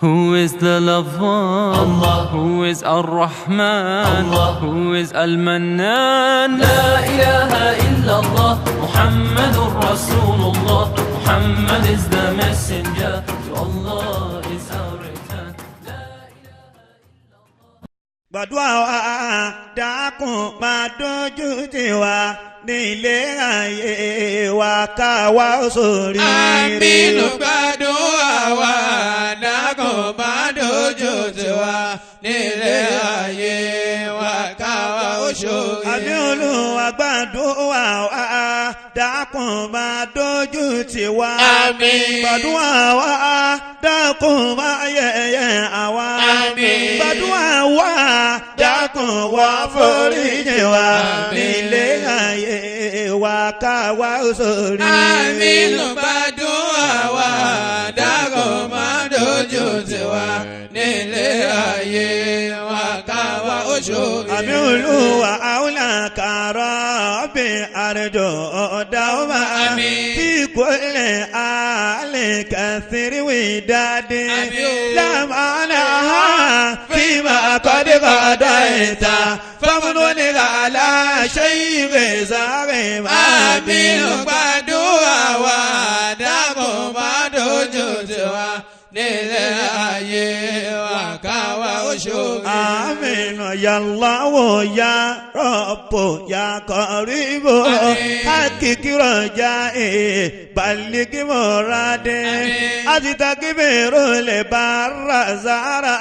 Who is the lover? Allah. Who is Ar-Rahman? Allah. Who is Al-Mannan? La ilaha illallah, Muhammadur Rasulullah. Muhammad is the messenger. To Allah is our return. La ilaha illallah. Gbàdúrà wa dákun máa dójú tì wá nílé ayé wa ká wá sórí rẹ̀. Àmínú gbàdúrà wa dákun máa dójú tì wá nílé ayé wa ká wá sórí rẹ̀. Àmì Olúwa gbàdúrà wa dákun máa dójú tì wá. Àmín. Gbàdúrà wa dákun máa yẹ̀yẹ́ àwa. Àmín. Gbàdúrà wa dákun wá foríjì wa nílé ayé wa ká wá sórí rẹ̀. Àmínú gbàdúrà wa dákun máa dójú tì wá nílé ayé wa ká wá sórí rẹ̀. Àmì Olúwa àwòlàkàrọ̀ bí àrẹ̀jọ ọ̀dàwọ̀mà tí kò lè àlè kẹsìrì wí dáadé lámàlà fi máa kọ́dé kọ́dọ̀ ìta fámúnú ní àlà ṣé ìwé sáré máa. Àmínú gbàdúrà wa dákun máa dójú tì wá nílé ayé wa ká wá sórí rẹ̀. Àmín ya Allahu ya Rabbu ya Qaribu hakiki raja'i balligh muradi azitakibiru li barra zara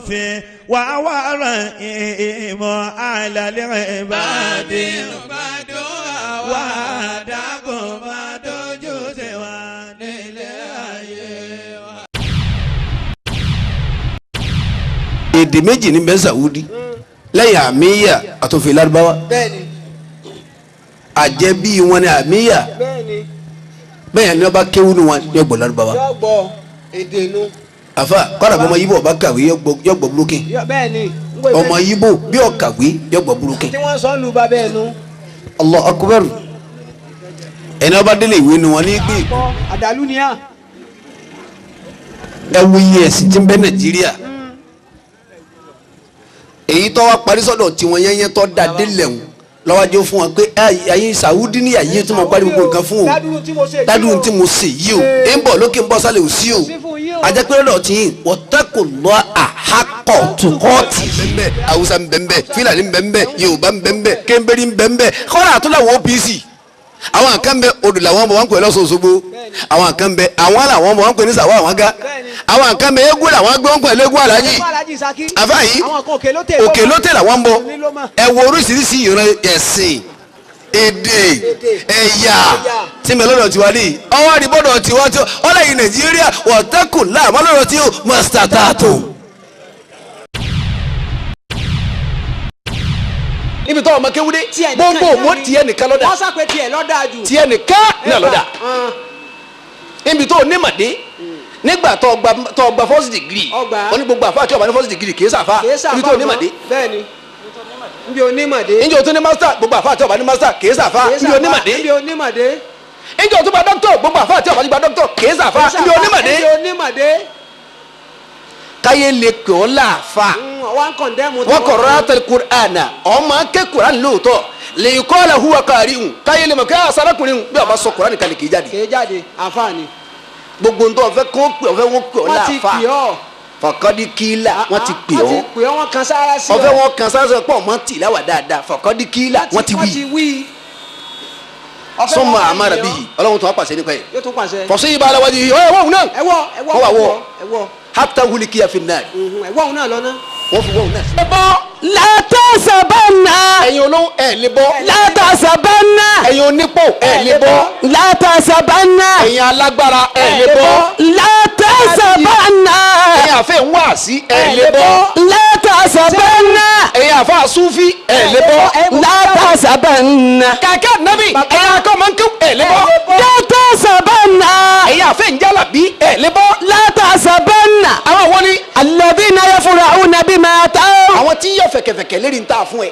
fi wa wara'imu ala al-ibadi. Àmínú gbàdúrà wa dákun máa dójú tì wá nílé ayé wa. Èdè méjì ní bẹ́ẹ̀ Saudi lẹ́yìn àmìyà àtòfin Lárúbáwá àjẹbí wọn ni àmìyà bẹ́ẹ̀ ni wọ́n bá kéwú ni wọn yọ gbọ́ Lárúbáwá àfa kọ́ra bọ́ ọmọ yíbò ọba kàwé yọ gbọ́ burúkín ọmọ yíbò bí ó kàwé yọ gbọ́ burúkín. Allahu akbar ẹni ọba délé ìwé ni wọn ní gbé ẹ wo iye ẹ̀sìn tí ń bẹ Nàìjíríà èyí tó wá parí sọ́dọ̀ tiwọn yẹnyẹn tó da délẹ̀ ń lọ́wọ́dé fún wọn pé ayé Saudi ní ayé tí mo parí gbogbo nǹkan fún o dádúró tí mo ṣe yìí o ń bọ̀ lókè ń bọ̀ sálẹ̀ ò sí o àjẹpẹ́ lọ́dọ̀ tí yìí wọ́tẹ́kù lọ́ àhákọ̀ tukọ́ọ̀tì. Bẹ́ẹ̀ Haúsá ń bẹ́ẹ̀ Fúlàní ń bẹ́ẹ̀ Yorùbá ń bẹ́ẹ̀ Kẹ́ńbẹ́rì ń bẹ́ẹ̀ kọ́ra àtúnláwọ̀ OPC àwọn kan bẹ odò làwọn ọmọ wọn pè lọ́sọ̀ Òṣogbo àwọn kan bẹ àwọn làwọn ọmọ wọn pè ní sàwọn àwọn ga àwọn kan bẹ eégún làwọn gbé wọn pè légún alájì àfáàyí òkè ló tẹ làwọn bọ ẹ wo oríṣiríṣi ìran ẹ̀sìn èdè ẹ̀yà tí mi lọ́dọ̀ tiwa ní ọwọ́ àdìbọ́dọ̀ tiwa tí ọlẹ́yìn Nàìjíríà wọ̀tẹ́kùn láàmú lọ́dọ̀ tí ó mọ̀sítàtàtò. Níbi tó ọmọ kéwúdé gbogbo òmò tiẹ̀ nìkan lọ́dà wọ́n sàpè tiẹ̀ lọ́dà jù tiẹ̀ nìkan náà lọ́dà níbi tó onímọ̀dé nígbà tó gba first degree wọ́n ní gbogbo àfa àti ọba ní first degree kìí sàfà níbi tó onímọ̀dé bẹ́ẹ̀ni níbi onímọ̀dé níbi tó ní master gbogbo àfa àti ọba ní master kìí sàfà níbi onímọ̀dé níbi onímọ̀dé níbi tó gba doctor gbogbo àfa àti ọba ní gba doctor kìí sàfà níbi onímọ̀dé níbi onímọ̀dé káyé lè pè ọ́ láàfà wọ́n kọ̀ rátàlì kùránà ọmọ ké kùránì lóòótọ́ lè kọ́ la huwa kárí hùn káyé lè mọ̀ kí asárakùnrin hùn bí ọba sọ kùránì kalẹ̀ kì í jáde. kì í jáde àǹfààní. Gbogbo ntọ́ ọ̀fẹ́ kó pè ọ̀fẹ́ wọn pè ọ́ láàfà fàkọ́dí kílà wọ́n ti pè ọ́ wọ́n ti pè ọ́ wọ́n kan sára sí ọ ọ̀fẹ́ wọn kan sára sí ọ pọ̀ mọ́ tì láwà dáadáa fàkọ́dí kílà wọ́n ti wí. Sọmọ àmàrà bíyì Ọlọ́run tó wá pàṣẹ nípa yìí fọ̀sọ́ yìí bá aláwájú yìí ọ̀ ẹ̀wọ̀ náà wọ́n wà wọ́ hata wuli kiya fi náà. Ẹ̀wọ̀ òun náà lọ ná. Wọ́n fi wọ́n náà. Ẹ bọ́ látàsábánà. Ẹ̀yin olówó ẹ̀ lè bọ́. Látàsábánà. Ẹ̀yin onípò ẹ̀ lè bọ́. Látàsábánà. Ẹ̀yin alágbára ẹ̀ lè bọ́. Látàsábánà. Ẹ̀yin àfẹ́ ń wá sí ẹ̀ lè bọ́. Látàsábánà. Ẹ̀yin àfẹ́ àsúfí ẹ̀ lè bọ́. Látàsábánà. Kàkẹ́ nàbì ẹ̀yin akọ́mọ́nkú ẹ̀ lè bọ́. Látàsábánà. Ẹ̀yin àfẹ́ ń jálàbí ẹ̀ lè bọ́. Látàsábánà. Àwọn wọ́n ní. Alladhina yafrahuna bima ataw. Àwọn tí yọ fẹ̀kẹ̀fẹ̀kẹ̀ lérí ń ta fún ẹ.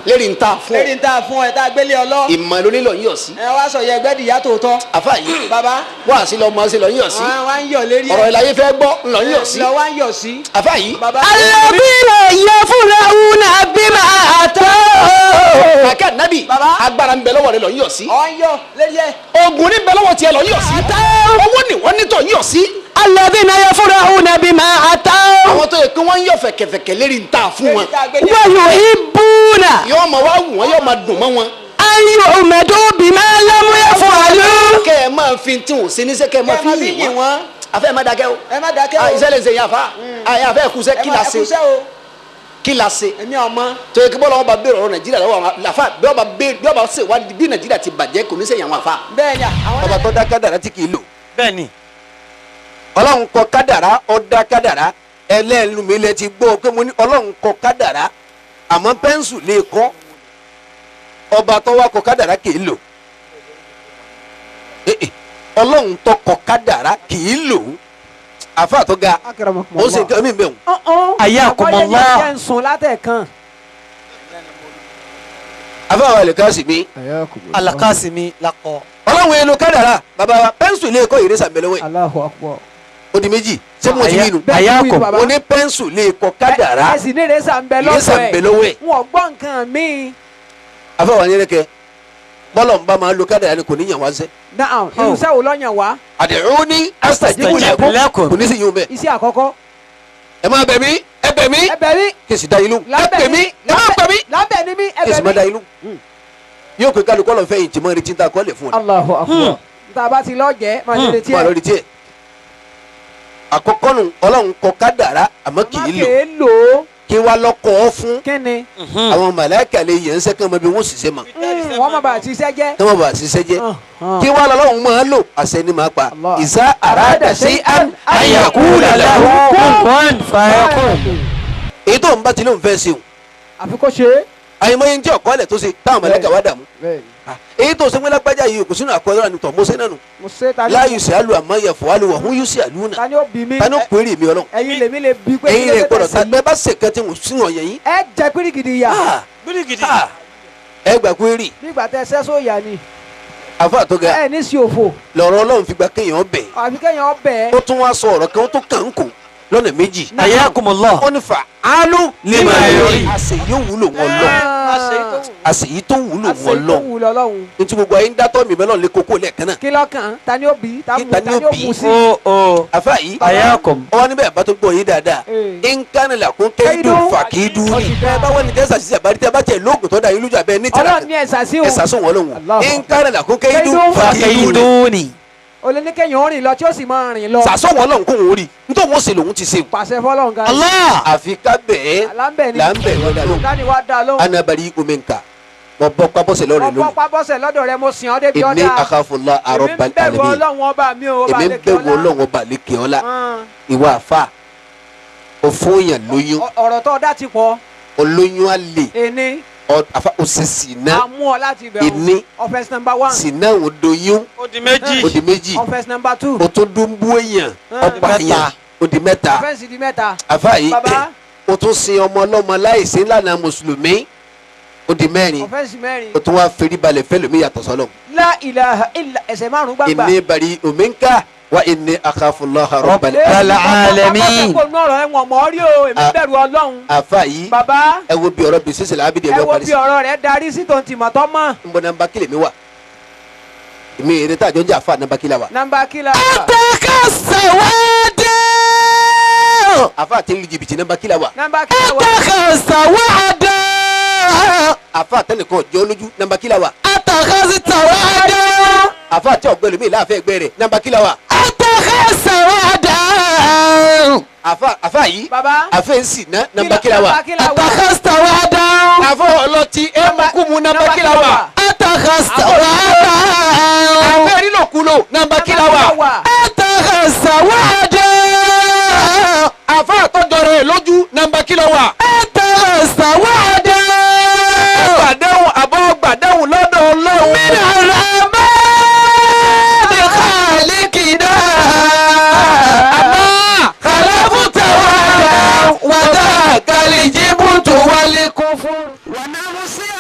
Lérí ń ta fún ọ. Lérí ń ta fún ẹ tá a gbélé ọ lọ. Ìmọ̀ ló nílò yíyọ̀ sí. Ẹ wá sọ yẹ ẹgbẹ́ dìyà tòótọ́. Àfa yìí. Bàbá. Wá sí lọ mọ sí lọ yíyọ̀ sí. Wọ́n wá ń yọ̀ lérí ẹ. Ọ̀rọ̀ ìlàyé fẹ́ gbọ́ ńlọ yíyọ̀ sí. Lọ wá ń yọ̀ sí. Àfa yìí. Bàbá. الذين يفرحون بما أتوا Kàkẹ́ ànábì. Bàbá. Agbára ń bẹ lọ́wọ́ rẹ lọ yíyọ̀ sí. Ọ̀ ń yọ̀ lérí ẹ. Oògùn ní bẹ lọ́wọ́ tiẹ̀ lọ yíyọ̀ sí. Owó ni wọ́n nítọ̀ yíyọ̀ sí. الذين يفرحون بما أتوا Àwọn tó yẹ kí wọ́n ń yọ̀ fẹ̀kẹ̀fẹ̀kẹ̀ lérí ń ta fún Lérí wọn. tá a gbélé. ويحبون Yóò máa wá wù wọ́n yóò máa dùn mọ́ wọn. أن يحمدوا بما لم يفعلوا Kẹ́ ẹ máa fi tí ò sí níṣẹ́ kẹ́ ẹ máa Kẹ́ ẹ máa fi fi yìn yìn wọ́n. wọ́n. Àfẹ́ ẹ má dákẹ́ o. Ẹ má dákẹ́ o. Iṣẹ́ lè ṣe yẹn àfa. Àfẹ́ ẹ̀kúṣẹ́ Ẹ kí má la ṣe ẹkúṣẹ́ o. kí la ṣe. Èmi ọmọ. Tó yẹ kí bọ́lá wọn bá béèrè ọ̀rọ̀ Nàìjíríà lọ́wọ́ àwọn àfa bí wọ́n bá béèrè bí wọ́n bá ṣe wádìí bí Nàìjíríà ti bàjẹ́ kò ní sẹ́yìn àwọn àfa. Bẹ́ẹ̀ ni àwọn Ọba tó dá kádàrá tí kì í lò. Bẹ́ẹ̀ni. Ọlọ́run kọ kádàrá ó dá kádàrá ẹlẹ́nu mi lẹ ti gbọ́ pé mo ní Ọlọ́run kọ kádàrá àmọ́ pẹ́ńsù lè kọ́ ọba tó wá kọ kádàrá kì í lò. Ọlọ́run tó kọ kádàrá kì í lò. Àfa tó ga ó sì ń kẹ́ mi bẹ̀ wọ́n. Ayakumullah. Àbọ̀yé yẹn ń sun látẹ̀kan. Àfa wa lè ká sí mi. Alakasimi lakọ. Ọlọ́run ẹnu kádàrá bàbá wa pẹ́ńsù lè kọ́ ìrẹsà mbẹ́lẹ́wẹ̀ Allahu akbar. ó di méjì ṣé mo ti rí inú. Bẹ́ẹ̀ ni wí bàbá. Mo ní pẹ́ńsù lè kọ kádàrá Ẹ sì ní ìrẹsà ń bẹ ìrẹsà lọ́wọ́ ń bẹ lọ́wọ́ ẹ̀. Wọn gbọ́ nǹkan míì. Àfa wa nyẹrẹkẹ bọ́lọ̀ ń bá máa lo kádàrá ni kò ní yàn wá sẹ́. Naam, irúṣẹ́ wo lọ́yàn wá? Àdìrúni astajibu lakum kò ní sí yín bẹ́ẹ̀. Iṣẹ́ àkọ́kọ́. Ẹ máa bẹ̀ mí ẹ bẹ̀ mí Ẹ bẹ̀ mí. kí n sì dá yín lóhùn. Ẹ pè mí ẹ máa pè mí Lábẹ́ ni mí ẹ kí n sì bẹ̀ máa dá mí. yín lóhùn. Yóò pé kálukọ́ lọ fẹ́ yìí tí mo retí ta kọ́ lè fún ọ. Allahu akbar. Tá a bá ti lọ́jẹ̀ẹ́ máa ṣe retí Máa ẹ̀. lọ retí ẹ̀. Àkọ́kọ́ nù Ọlọ́run kọ kádàrá àmọ́ kì í lò Má kì í lò ó. kí wá lọ́kọ̀ ọ́ fún Kí ni? àwọn màláíkà lè yẹn ń sẹ́kàn mọ́ bí wọ́n sì ṣe mọ́ Wọ́n má bàa ṣiṣẹ́ jẹ́. kí wọ́n bá ṣiṣẹ́ jẹ́ kí wá lọ́lọ́run máa lò àṣẹ ni máa pa Allah. ìsá àràdà sí Ayakula lahu kun fayakun. èyí tó ń bá ti lóun fẹ́ ṣe o Àfi kó ṣe é. àyìnbó yẹn ń jẹ́ ọ̀kọ́lẹ̀ tó ṣe táwọn màláíkà wá dààmú Bẹ́ẹ̀ni. èyí tó ṣe wọ́n lágbájá yìí kò sínú àkọọ́lẹ̀ ní tọ̀ mọ́sẹ́ náà nù Mo ṣe ta ni. láàyè sí àlù àmọ́ yẹ fọ́ àlù wà hún yóò sí àlù náà Ta ni ó bí mi? ta ni ó pèrè mi Ọlọ́run Ẹ̀yin lèmi lè bí pé. ẹ̀yin kí ló rẹ̀ dé gbọ́dọ̀ tẹ̀sí ta mi? bẹ́ẹ̀ bá ṣe kẹ́tí wọ́n sínú ọ̀yẹ̀ yín Ẹ jẹ pírígìdì yà. ẹ gbà péré Bí ìgbà tẹ sẹ́sọ yà ni. àfa tó ga Ẹ ní sí òfò. lọ́rọ̀ Ọlọ́run fi gba kéèyàn bẹ̀ Àfi kéèyàn ọbẹ̀. ó tún wá sọ ọ̀rọ̀ kan ó tún kàn ń kò lọ́nà méjì Ayakumullah. ó ní fa alu Lima yuri. àṣẹ yóò wúlò wọn lọ àṣẹ yìí tó wúlò Àṣẹ wọn tó lọ wúlò Ọlọ́run. nítorí gbogbo ayé ń dátọ́ mi mẹ́lọ̀ lé kókó lẹ́ẹ̀kan náà Kí lọ́kàn? Ta ni ó bí? Ta Kí mú? ta Ta ni ni ó ó bí? mú sí? O o. àfa yìí Ayakum. ọwọ́ níbẹ̀ bá tó gbọ́ yín dáadáa Ee. nkánilà kún kéjù fàkídù ní bẹ́ẹ̀ bá wọ́n ní tẹ́sà sísè àbárí tẹ́ bá tiẹ̀ lóògùn tó da yín lójú abẹ́ ní tẹ̀lá Ọlọ́run ní ẹ̀sà sí o. ẹ̀sà sùn wọ́n lóhùn Allah. nkánilà kún kéjù Kéjù fàkídù ní Fakiduni. O lè ní kéèyàn ó rìn lọ tí ó sì máa rìn lọ. sàsọ̀ wọ́n lọ́hùn kó wọn rí nítorí wọ́n sì lòun ti ṣe Pàṣẹ fọlọ́run kan. Allah. àfi ká bẹ́ẹ̀ Là ń bẹ̀ ni. là ń bẹ̀ wọ́n dá lóhùn Dání wá dá lóhùn. anabari omenka mo bọ́ pábọ́sẹ̀ lọ́rẹ̀ Mo bọ́ lónìí pábọ́sẹ̀ lọ́dọ̀ rẹ mo sìn ọ́ débi inni ọ̀dà. akhafullah Èmi ń rabbal bẹ̀rù alamin Ọlọ́run ọba mi o. Ọba èmi ń àlekè bẹ̀rù ọlá. Ọlọ́run ọba àlekè ọlá ìwà àfa òfóyàn lóyún Ọ̀rọ̀ tó dá ti pọ̀. olóyún àlè Ení. àfa òsèsì náà A mú ọ láti bẹ̀rù. Ení. Offense number one. sìnà ò doyún Ó di méjì. ó di méjì Offense number two. ó tún dúnbú èèyàn ọ̀pá èèyàn ó di mẹ́ta Offense di mẹ́ta. àfa yìí Bàbá. ó tún sin ọmọ ọlọ́mọ láìsí lànà mùsùlùmí ó di mẹ́rin Offense mẹ́rin. ó tún wá ferí balẹ̀ fẹ́lòmí yàtọ̀ sọ́lọ̀ La ilaha illa ẹsẹ̀ márùn-ún gbàgbà. inni bari ominka wa inni akhafullaha rabbal Rabbal alamin. Kò nú ọ̀rọ̀ ẹ̀wọ̀n mọ́ rí o, èmi Ah. bẹ̀rù Ọlọ́run. àfa yìí Bàbá ẹ wo bí ọ̀rọ̀ bí sísè làbídìí ẹ ẹ wo wọ́n parí bí sí ọ̀rọ̀ rẹ̀ darí sí tòun tìmọ̀tọ́ mọ́. ń bọ̀ nàmbá kílè mi wà èmi èrè tá àjọ ń jẹ́ àfa nàmbá kílà wà Nàmbà kílà. أتخذ وعدا àfa àti lu jìbìtì nàmbá kílà wà Nàmbà kílà wà. أتخذ وعدا àfa àtẹnìkan ọjọ́ lójú nàmbá kílà wà أتخذت وعدا àfa àti ọ̀gbẹ́ lómi ìlàáfẹ́ ẹgbẹ́ rẹ̀ nàmbá kílà wà أتخذ وعدا àfa àfa yìí Bàbá. àfẹ́ ń sì ná nàmbá kílà wà Nàmbà kílà wà. أتخذت وعدا àfọ ọlọ́tí ẹ̀mùkúmu nàmbá kílà wà أتخذت وعدا àfẹ́ rínàkulò nàmbá kílà wà أتخذت وعدا àfa àtọ́jọrọ ẹ̀ lójú nàmbá kílà wà أتخذت وعدا gbàdéhùn àbọ̀ gbàdéhùn lọ́dọ̀ Ọlọ́run من الرحمن خالقنا خلفت وعدا وذاك الجبت والكفر ونفسي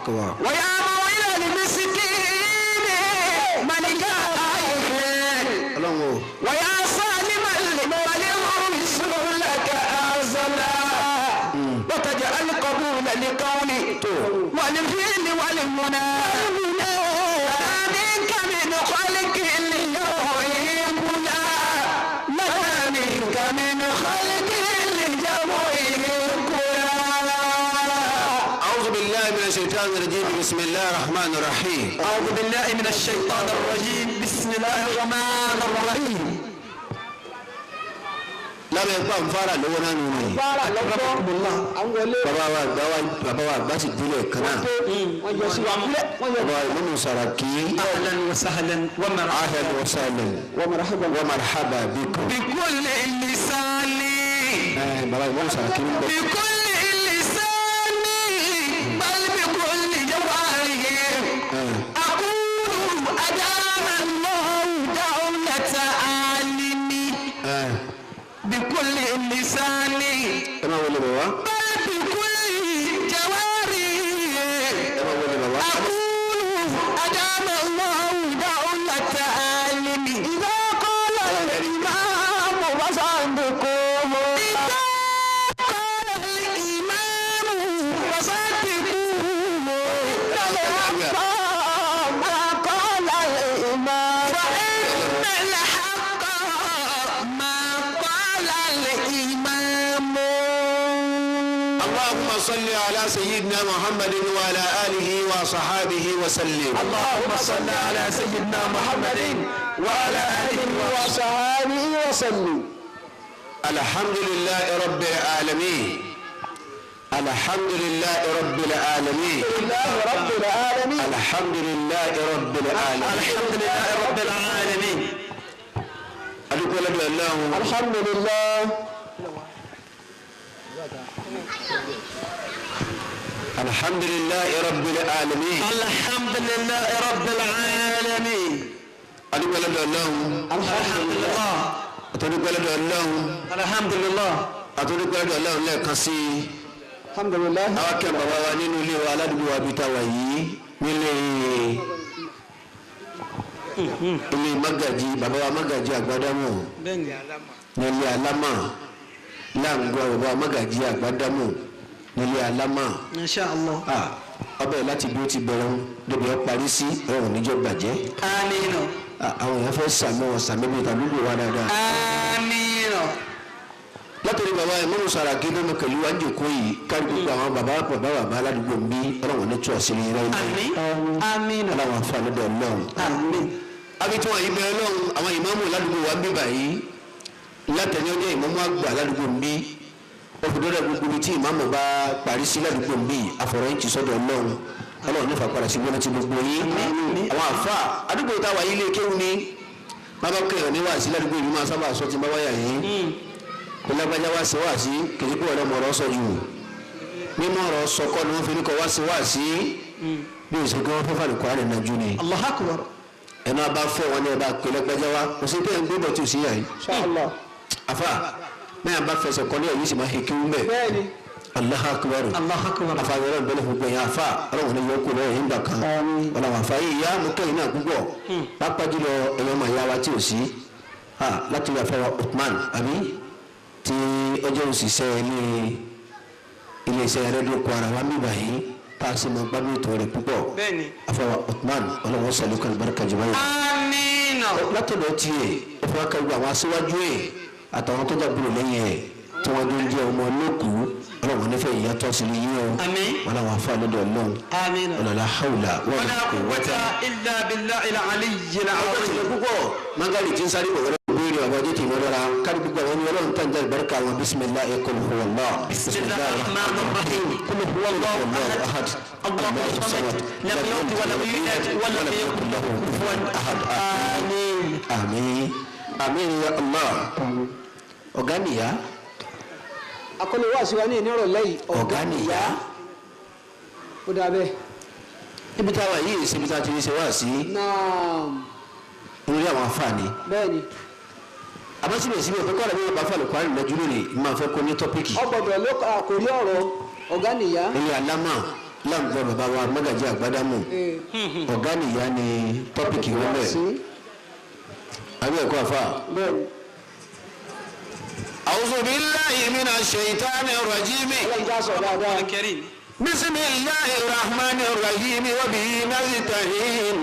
akbar. ويا مويل المسكين من جاء Ọlọ́run o. ويا سالم المولد لك أعظما وتجعل قبول لقولي والفعل والمنى منك من خلق يحبنا لا منك من خلق يحبنا. أعوذ بالله من الشيطان الرجيم بسم الله الرحمن الرحيم. أعوذ بالله من الشيطان الرجيم بسم الله الرحمن الرحيم. Lábẹ́ ipá nfàrà lówó náà nù ní. Bára lọ́gbọ́ àwọn wọlé. Bàbá wa àgbà wa bàbá wa àgbà sì dúró kan náà. Wọ́n yọ sí wa kúlẹ̀. Wọ́n yọ. Bàbá wa Ìmáàmù Sàràkí. أهلا وسهلا ومرحبا. Ahlan wa sahlan Wa marhaban. wa marhaba bikum. بكل لسان Ẹ bàbá Ìmáàmù Sàràkí ń bọ̀. بكل لسان بل بكل جواره أقول أدام الله دولة عالمي بكل لسان Ẹ máa wọlé bàbá. بل بكل جواره Ẹ máa wọlé bàbá. أقول أدام الله دولة عالمي إذا قال الإمام وصدقوه إذا قال الإمام وصدقوه إن الحق ما قال الإمام فإن الحق ما قال الإمام. اللهم صل على سيدنا محمد وعلى آله وصحابه وسلم. اللهم صل على سيدنا محمد وعلى آله وصحابه وسلم. الحمد لله رب العالمين. الحمد لله رب العالمين. لله رب العالمين. الحمد لله رب العالمين. الحمد لله رب العالمين. Adúpẹ́ lọ́dọ̀ Ọlọ́run. الحمد لله. الحمد لله رب العالمين. الحمد لله رب العالمين. Adúpẹ́ lọ́dọ̀ Ọlọ́run. الحمد لله. Àtúndúpẹ́ lọ́dọ̀ Ọlọ́run. الحمد لله. Àtúndúpẹ́ lọ́dọ̀ Ọlọ́run lẹ́ẹ̀kan sí i. الحمد لله. Àwọn akẹ́ bàbá wa nínú ilé wa aládùúgbò wa bíi táwa yìí nílé ilé magaji bàbá wa magaji àgbádámù nílé alámà láǹgbọ́ bàbá wa magaji àgbádámù nílé alámà. إن شاء الله. Ọbẹ̀ láti bí ó ti bẹ̀rẹ̀ débi ó parí sí ọ̀run níjọ́ bàjẹ́. آمين. Àwọn èèyàn fẹ́ sàmì wọn sàmì bíi tàbí lè wá dáadáa. آمين. Látọ̀rí bàbá Ìmáàmù Sàràkí tó mọ pẹ̀lú wájú kó yìí kárí gbogbo àwọn bàbá bàbá bàbá aládùúgbò ń bí ọlọ́wọ́n ní tí ọ̀sìn yìí rẹ̀ آمين. آمين. ọlọ́wọ́n àǹfààní dọ̀ lọ́hùn. آمين. Abi tí wọn yìí bẹ̀rẹ̀ lọ́hùn àwọn ìmáàmù ládùúgbò wa ń bí báyìí látẹ̀ní ọjọ́ ìmáàmù àgbà ládùúgbò ń bí òfìdọ́dọ̀ gbogbo ibi tí ìmáàmù bá parí sí ládùúgbò ń bí àfọ̀rọ̀yìn ti sọ́dọ̀ Ọlọ́run Ọlọ́run nífa padà sí gbọ́dọ̀ ti gbogbo yín. Àwọn àfa àdúgbò táwa yìí lè kéwù ni bàbá kẹyọ̀ ní wàásí ládùúgbò yìí máa sábà sọ ti bá wáyà yìí ìlágbájá wá sí wáàsí kìí pé ọ̀rọ̀ mọ̀rọ̀ sọ jù mímọ̀ ọ̀rọ̀ sọ kọ́ ni wọ́n fi ní kọ́ wá sí wáàsí bí òṣèlú wọn fẹ́ fàlùkọ́ àrẹ̀ náà jù ni. الله أكبر. Ẹnu abá fẹ́ wọn ní ẹ bá pè lẹ́gbẹ́já wa kò sí pé ẹ̀ ń gbé bọ̀ tí ò sí yà yìí. إن شاء الله. Afa mẹ́yàn bá fẹsẹ̀ kọ́ ní ẹ̀yìn sì máa hekí wú mẹ́. Bẹ́ẹ̀ni. Allahu akbar. الله أكبر. Afa yọrọ ìbẹ́lẹ̀ fún gbẹ̀yìn afa ọlọ́run ní yọkù lọ́wọ́ yìí ń gbà kan. Ọlọ́run afa yìí yá mú kẹ́yìn náà púpọ̀. Pápá jùlọ ẹ̀yọ́ máa yá wa tí ò sí. Láti wà fọwọ́ Uthman àbí tí ọjọ́ òṣìṣẹ́ ilé iṣẹ́ rédíò Kwara wa ń bíbà yìí tá a sì máa gbádùn ètò rẹ̀ púpọ̀. Bẹ́ẹ̀ni. Afa Uthman ọlọ́run sàlùkọ́ àlùbáríkà jù báyìí. آمين. Látọ̀dọ̀ tiẹ̀ ó fọwọ́ ká gbogbo àwọn aṣíwájú ẹ̀ àtàwọn tó jábúrò lẹ́yìn ẹ̀ tí wọ́n jọ ń jẹ́ ọmọ olókùú ọlọ́run nífẹ̀ẹ́ ìyàtọ̀ sí ní yín o. Àmín. Wọn làwọn afọ àlọ́dọ̀ ọlọ́run. آمين. Ọlọ́lá hawla ولا قوة إلا بالله العلي ọjọ́ ti العظيم. lọ púpọ̀ mangari tí ń sáré wọ̀wọ́rẹ́ béèrè ọba ọjọ́ tí ìmọ̀lọ́ra kárí gbogbo àwọn ọlọ́run tá ń jẹ́ ìbáríkà àwọn bisimilahi kul huwa Allah. بسم الله الرحمن الرحيم. قل هو الله أحد. الله الصمد. لم يلد ولم يولد ولم يكن له كفوا أحد. آمين. Àmín àmín ya Allah. Ọ̀gá nìyá. Akọ́lé wá sí wa ní ìnírọ̀lẹ́ yìí. Ọ̀gá nìyá. Ó dà bẹ́ẹ̀. Níbi táwa yìí síbi tá a ti ṣe wá sí Naam. lórí àwọn afáàní. Bẹ́ẹ̀ni. Àmọ́ síbẹ̀síbẹ̀ pé kọ́lá bí wọ́n bá fà lùkọ́ àrùn lọ́jú lónìí máa fẹ́ kó ní tọ́píkì. Ọgbọ̀dọ̀ ló àkórí ọ̀rọ̀ ọ̀gá nìyá. Ilé alámà Láǹgbọ́n bàbá wa Mọ́gàjí Àgbádámù ọ̀gá nìyá ni tọ́pìkì wọn bẹ̀. Àbí ẹ̀kọ́ àfa. A'udhu billahi minash shaitani rajim. Bismillahir rahmanir rahim wa bihi nasta'in.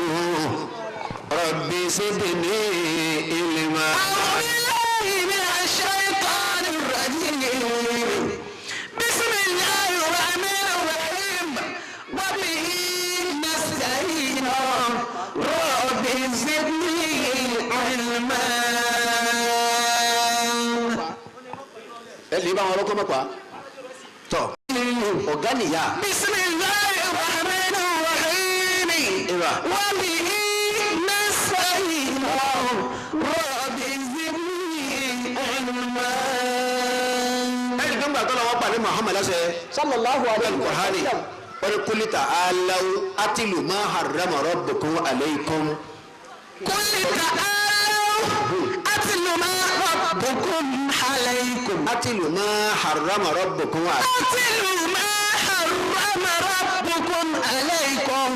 Rabbi zidni ilma. A'udhu billahi minash shaitanir rajim. Bismillahir rahmanir rahim wa bihi nasta'in. Rabbi zidni ilma. Ẹ lè bá wọn lọ́kọ́ mọ́pa tọ́ ọ̀gá nìyá. Bismillahir rahmanir rahim wa bihi nasta'in. Rabbi zidni ilma. Ẹni tó ń gbà tọ́lọ̀ wọ́n pàdé Muhammad lọ́sẹ̀. Sallallahu alayhi wa sallam. Wọ́n ní kul ta'alaw atlu ma harrama rabbukum alaykum. Kul ta'alaw atlu ma rabbukum alaykum. Atlu ma harrama rabbukum alaykum. Atlu ma harrama rabbukum alaykum.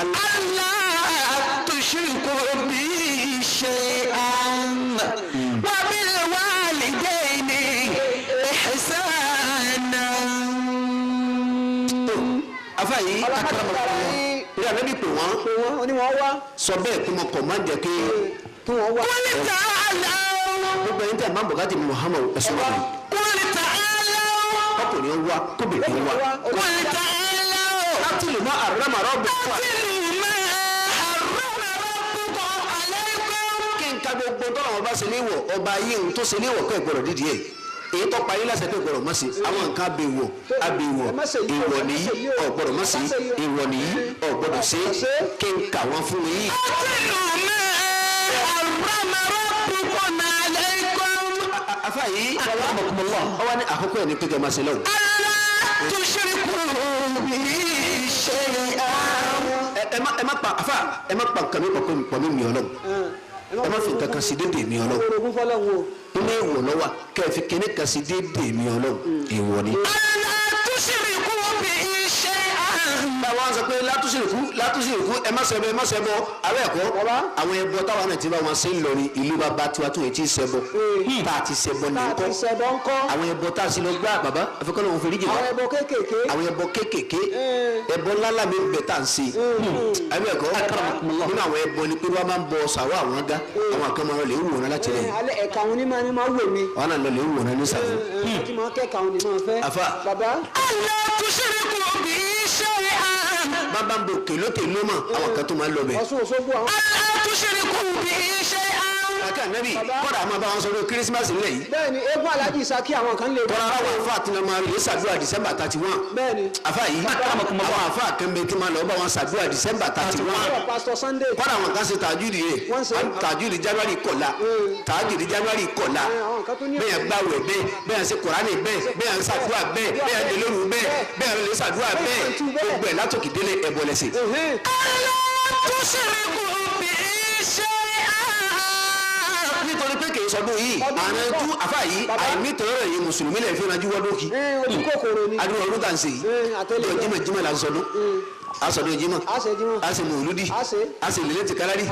Alla tushriku bihi shay'an. Wa bil walidayni ihsana. Afa yìí ìrìn àná bí pè wọ́n. Pè wọ́n ó ní wọ́n wá. Sọ bẹ́ẹ̀ kí mo kọ̀ máa jẹ́ kí. Kí wọ́n wá. Qul ta'alaw. Gbogbo ẹni tẹ́ ẹ̀ máa ń bọ̀ káàtì Muhammad ẹ̀sùn wa. Qul ta'alaw. Ọkùnrin wa kóbìnrin wa. Qul ta'alaw. Atlu ma harrama rabbukum. Atlu ma harrama rabbukum alaykum. Kí n ka gbogbo tọ́lọ̀ wọn bá ṣe léwọ̀ ọba ayé òun tó ṣe léwọ̀ kọ́ ẹ̀ gbọ́dọ̀ dídì ẹ̀. Èyí tó parí lásẹ̀ pé gbọ́dọ̀ má ṣe àwọn nǹkan abèwọ̀ abèwọ̀ ìwọ̀ nìyí ò gbọ́dọ̀ má ṣe ìwọ̀ nìyí ò gbọ́dọ̀ ṣe kí n kà wọ́n fún yín. Atlu ma harrama rabbukum alaykum. Afa yìí ọwọ́ ní àkókò ẹ̀ ní pé kẹ́ máa ṣe lọ́wọ́. Alla tushriku bihi shay'an. Ẹ má pa afa ẹ má pa nǹkan mi pọ̀ mi ọlọ́run ẹ má fi nǹkan kan sí dédé mi ọlọ́run. Orogún fọlọ́run o. Inú ìwọ̀ lọ́wọ́ kẹ́ẹ̀fì kínní kan sí dédé mi ọlọ́run ìwọ̀ ni. Alla tushriku bihi shay'an. Báwa sọ pé látúnṣe ìkú ẹ má ṣẹbọ ẹ má ṣẹbọ abẹ́ ẹ̀kọ́ àwọn ẹbọ táwọn náà ti bá wọn ṣe ń lọrin ìlú bàbá tiwa tó yẹ ti ṣẹbọ tá a ti ṣẹbọ ní kọ́ àwọn ẹbọ tá a sì lọ gbá bàbá àfikún òun fèrè jìnnà àwọn ẹbọ kéékèèké àwọn ẹbọ kéékèèké ẹbọ ńláńlá mi bẹ tá à ń ṣe abẹ́ ẹ̀kọ́ nínú àwọn ẹbọ ni pé wọ́n máa ń bọ sàwọ́ àwọn gá àwọn kan máa lè wòran láti rẹ̀ alẹ́ ẹ̀ka òun ní máa ní máa wò mí wọn náà lọ lè wòran ní sàwọ́. tí máa kẹ́ka òun ní máa fẹ́. Afa. Bàbá. Alla tushriku bihi shay'an. Bàbá ń bo kèlókèló mọ̀ àwọn kan tó máa ń lọ bẹ̀. Ọ̀ṣun Òṣogbo àwọn. Alla tushriku bihi shay'an. Kàkà nẹ́bì kọ́dà máa bá wọn sọ lórí kírísímàsì nílẹ̀ yìí. Bẹ́ẹ̀ni eégún Alhaji Isaki àwọn kan lè. Tọ́lá ara wọn àfa àti nàmọ́ lè ṣàdúrà December 31. Bẹ́ẹ̀ni. Àfa yìí àwọn àfa kan bẹ tí máa lọ bá wọn ṣàdúrà December 31. Pastor Sunday. Kọ́dà àwọn kan ṣe tàjúdì rẹ̀ tàjúdì January kọ̀la tàjúdì January kọ̀la bẹ́ẹ̀ gbàwẹ̀ bẹ́ẹ̀ bẹ́ẹ̀ ṣe Kùránì bẹ́ẹ̀ bẹ́ẹ̀ ṣàdúrà bẹ́ẹ̀ bẹ́ẹ̀ délóru bẹ́ẹ̀ bẹ́ẹ̀ lè ṣàdúrà bẹ́ẹ̀ gbogbo ẹ̀ látòkè délé ẹ̀bọ̀ lẹ́sìn. Alla tushriku bihi shay'an. Nítorí pé kì í sọdún yìí àrùn àfa yìí àìnítorí yìí mùsùlùmí lè fi ránjú wọ́dún kì. Ojú kòkòrò ni. Adúlọ̀ ọdún tà ń ṣe yìí ọjọ́ jímọ̀ jímọ̀ là ń sọdún asọdún jímọ̀ a ṣe mòlúdì a ṣe lélẹ́tì kálárì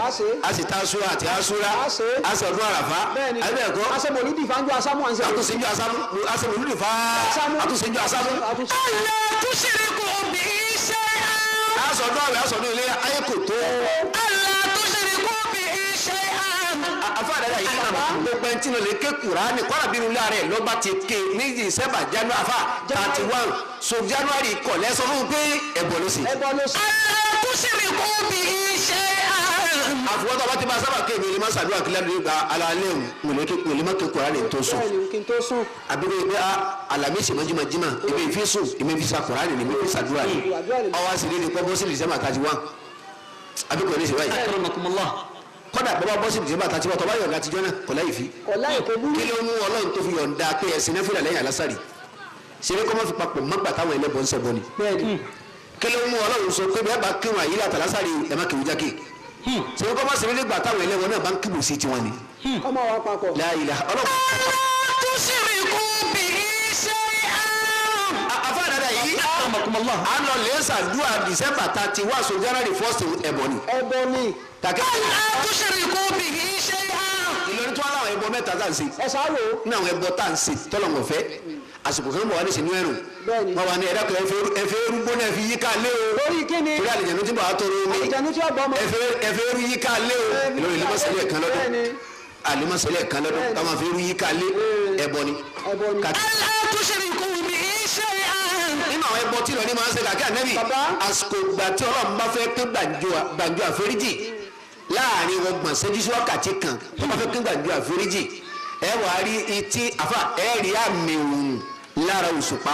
a ṣe tasura àti asura a ṣe ọdún àràfá àbí ẹ̀kọ́ a ṣe mòlúdì fáńjú asámú à ń ṣe. àtúnṣe asámú a ṣe mòlúdì fá àtúnṣe asámú. Alla tushriku bihi shay'an. Asọdún àwẹ̀ asọdún ilé ayé kò tó. Alla tushriku bihi shay'an. Afa dada yìí gbogbo ẹni tí ló lè ké Kùránì kọ́ra bínú ilé rẹ̀ lọ́ba ti ké ní December January afa 31 so January kọ̀lẹ́ sọ fún un pé ẹ̀bọ̀ ló sì. Ẹ̀bọ̀ ló sì. Alla tushriku bihi shay'an. Àfọwọ́tọ̀ bá ti bá sábà kéèmí lè má ṣàdúrà kílẹ̀ lórí gba alalẹ́ òun lè má ké Kùránì tó sùn. Bẹ́ẹ̀ni kí n tó sùn. Àbíkó pé Àlàmísì mọ́júmọ́júmọ́ èmi fi sùn èmi fi sa Kùránì èmi fi ṣàdúrà ni ọwọ́ àṣírí ni pọ́ bọ́sí December 31 àbíkó ní ìṣèwáyé kọ́dà bọ́bá bọ́sì December 31 tọ́ba yọ̀ǹda àtijọ́ náà kò láyìí fi. Kò láyìí kò burú. Kí ló mú Ọlọ́run tó fi yọ̀ǹda pé ẹ̀sìn náà fìlà lẹ́yìn alásàrì ṣeré kọ́ mọ́ fi papọ̀ mọ́gbà táwọn ẹlẹ́bọ̀ ń ṣẹbọ ni. Bẹ́ẹ̀ni. Kí ló mú Ọlọ́run sọ pé bẹ́ẹ̀ bá kírun àyílà àtàlásàrì ẹ̀ má kírun jákè. Ṣeré kọ́ mọ́ ṣeré nígbà táwọn ẹlẹ́bọ̀ náà bá ń kíbù sí tiwọn ni. Kọ́mọ wa papọ̀. La ilaha Ọlọ́run. Alla tushriku bihi shay'an. Àfa dada yìí Akramakumullah. À ń lọ lè ṣàdúrà December 31 so January 1st ẹ̀bọ ni. Ẹbọ ni. Kàkẹ́. Alla tushriku bihi shay'an. Ìlọrin tó wà láwọn ẹbọ mẹ́ta tá à ń ṣe. Ẹ sáwò. Ní àwọn ẹbọ tá à ń ṣe tọ́lọ̀mọ̀ fẹ́. Àsìkò kan bọ̀ wá ní sinú ẹ̀rùn. Bẹ́ẹ̀ni. Wọ́n wà ní ẹ̀dá kan ẹ̀fẹ́ erúgbó náà fi yíká lé o. Lórí kíni? Torí àlejò tí bàá tọrọ omi. Àlìjẹ̀nu tí ó gbọ́ ọmọ. Ẹ̀fẹ́ eru yíká lé o. Ìlọrin ló mọ̀sẹ̀lẹ̀ kan lọ́dún. Bẹ́ẹ̀ni. Àlùmọ̀sẹ̀lẹ̀ kan lọ́dún. Bẹ́ẹ̀ni. Káwọn fi eru yíká lé ẹbọ ni. Ẹbọ ni. Kàkẹ́ Alla tushriku bihi shay'an. nínú àwọn ẹbọ tí Ìlọrin máa ń ṣe kàkẹ́ ànẹ́bì. Bàbá. Àsìkò ìgbà tí Ọlọ́run bá fẹ́ pín gbàǹjo àforíjì láàrin ọgbọ̀n ṣẹ́jú sí wákàtí kan tó bá fẹ́ pín gbàǹjo àforíjì ẹ wà á rí etí àfà ẹ rí àmì òun lára òṣùpá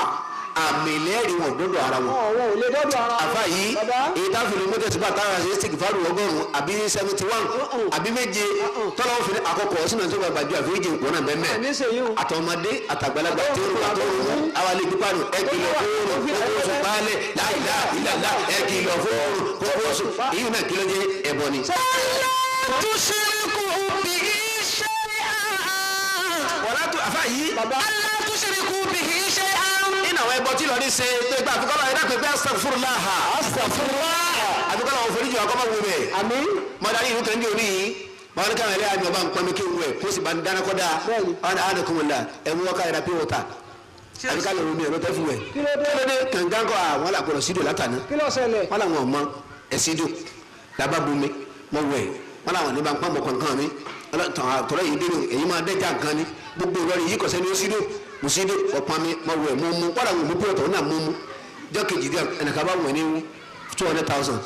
àmì lẹ́rìí wọn dọ́dọ̀ ara wọn. Ọ̀wọ́ ò lè dọ́dọ̀ ara wọn. Àfà yìí Bàbá. èyí táwọn fìlú mọ́tò sípà táwọn àṣẹ sìkì fáwọn 100 àbí 71 àbí 7 tọ́lá wọn fi àkọ́kọ́ sínú àti gbàǹjo àforíjì wọn náà bẹ́ẹ̀ mẹ́ Àní ṣèyí o. àtọmọdé àtàgbàlagbà tí ó rò àtọrò awalẹ gbígbàdùn ẹ kìlọ̀ fóònù kókó oṣù baálẹ̀ láìlá ìlàlá ẹ kìlọ̀ fóònù kókó oṣù èyí náà kí ló dé ẹbọ ni. Alla tushriku bihi shay'an. wàlá tó àfa yìí. Alla tushriku bihi shay'an. nínú àwọn ẹbọ tí lọ́ọ́ ní ṣe tó gba àfikọ́lá ẹ̀dá pé astaghfirullah. Astaghfirullah. Àfikọ́lá àwọn foríjì wa kọ́ máa wù bẹ́ẹ̀. Àmín. Mọ̀dá yìí kan ní òní yìí báwọn káwọn ẹlẹ́yà ni ọba ń pọnmi kí n wẹ̀ kó sì bá ń dáná kọ́ dáa. Bẹ́ẹ̀ni. Ọ̀nà àdàkùnmọ̀lá ẹ̀ mú wọ́ká ẹ̀dá pé wọ́ta àbí ká lè romi ẹ̀rọ tẹ́ fún wẹ̀. Kí ló dé? Kí ló dé? Kànga kọ́ àwọn làgbọ̀dọ̀ sídò látàná. Kí ló ṣẹlẹ̀? Wọn làwọn ọmọ ẹsídò làbá bomi mọ wẹ wọn làwọn ní bá ń pọn mọ kankan mi tọrọ yìí dénú èyí máa dẹjà nǹkan ni gbogbo Ìlọrin yìí kọsẹ ní ó sídò mo sídò ọpọn mi mọ wẹ mọ mu wọn làwọn òmùpẹ ọtọ náà mọ mu jọ kejì díẹ̀ ẹnìkan bá wẹ ní 200,000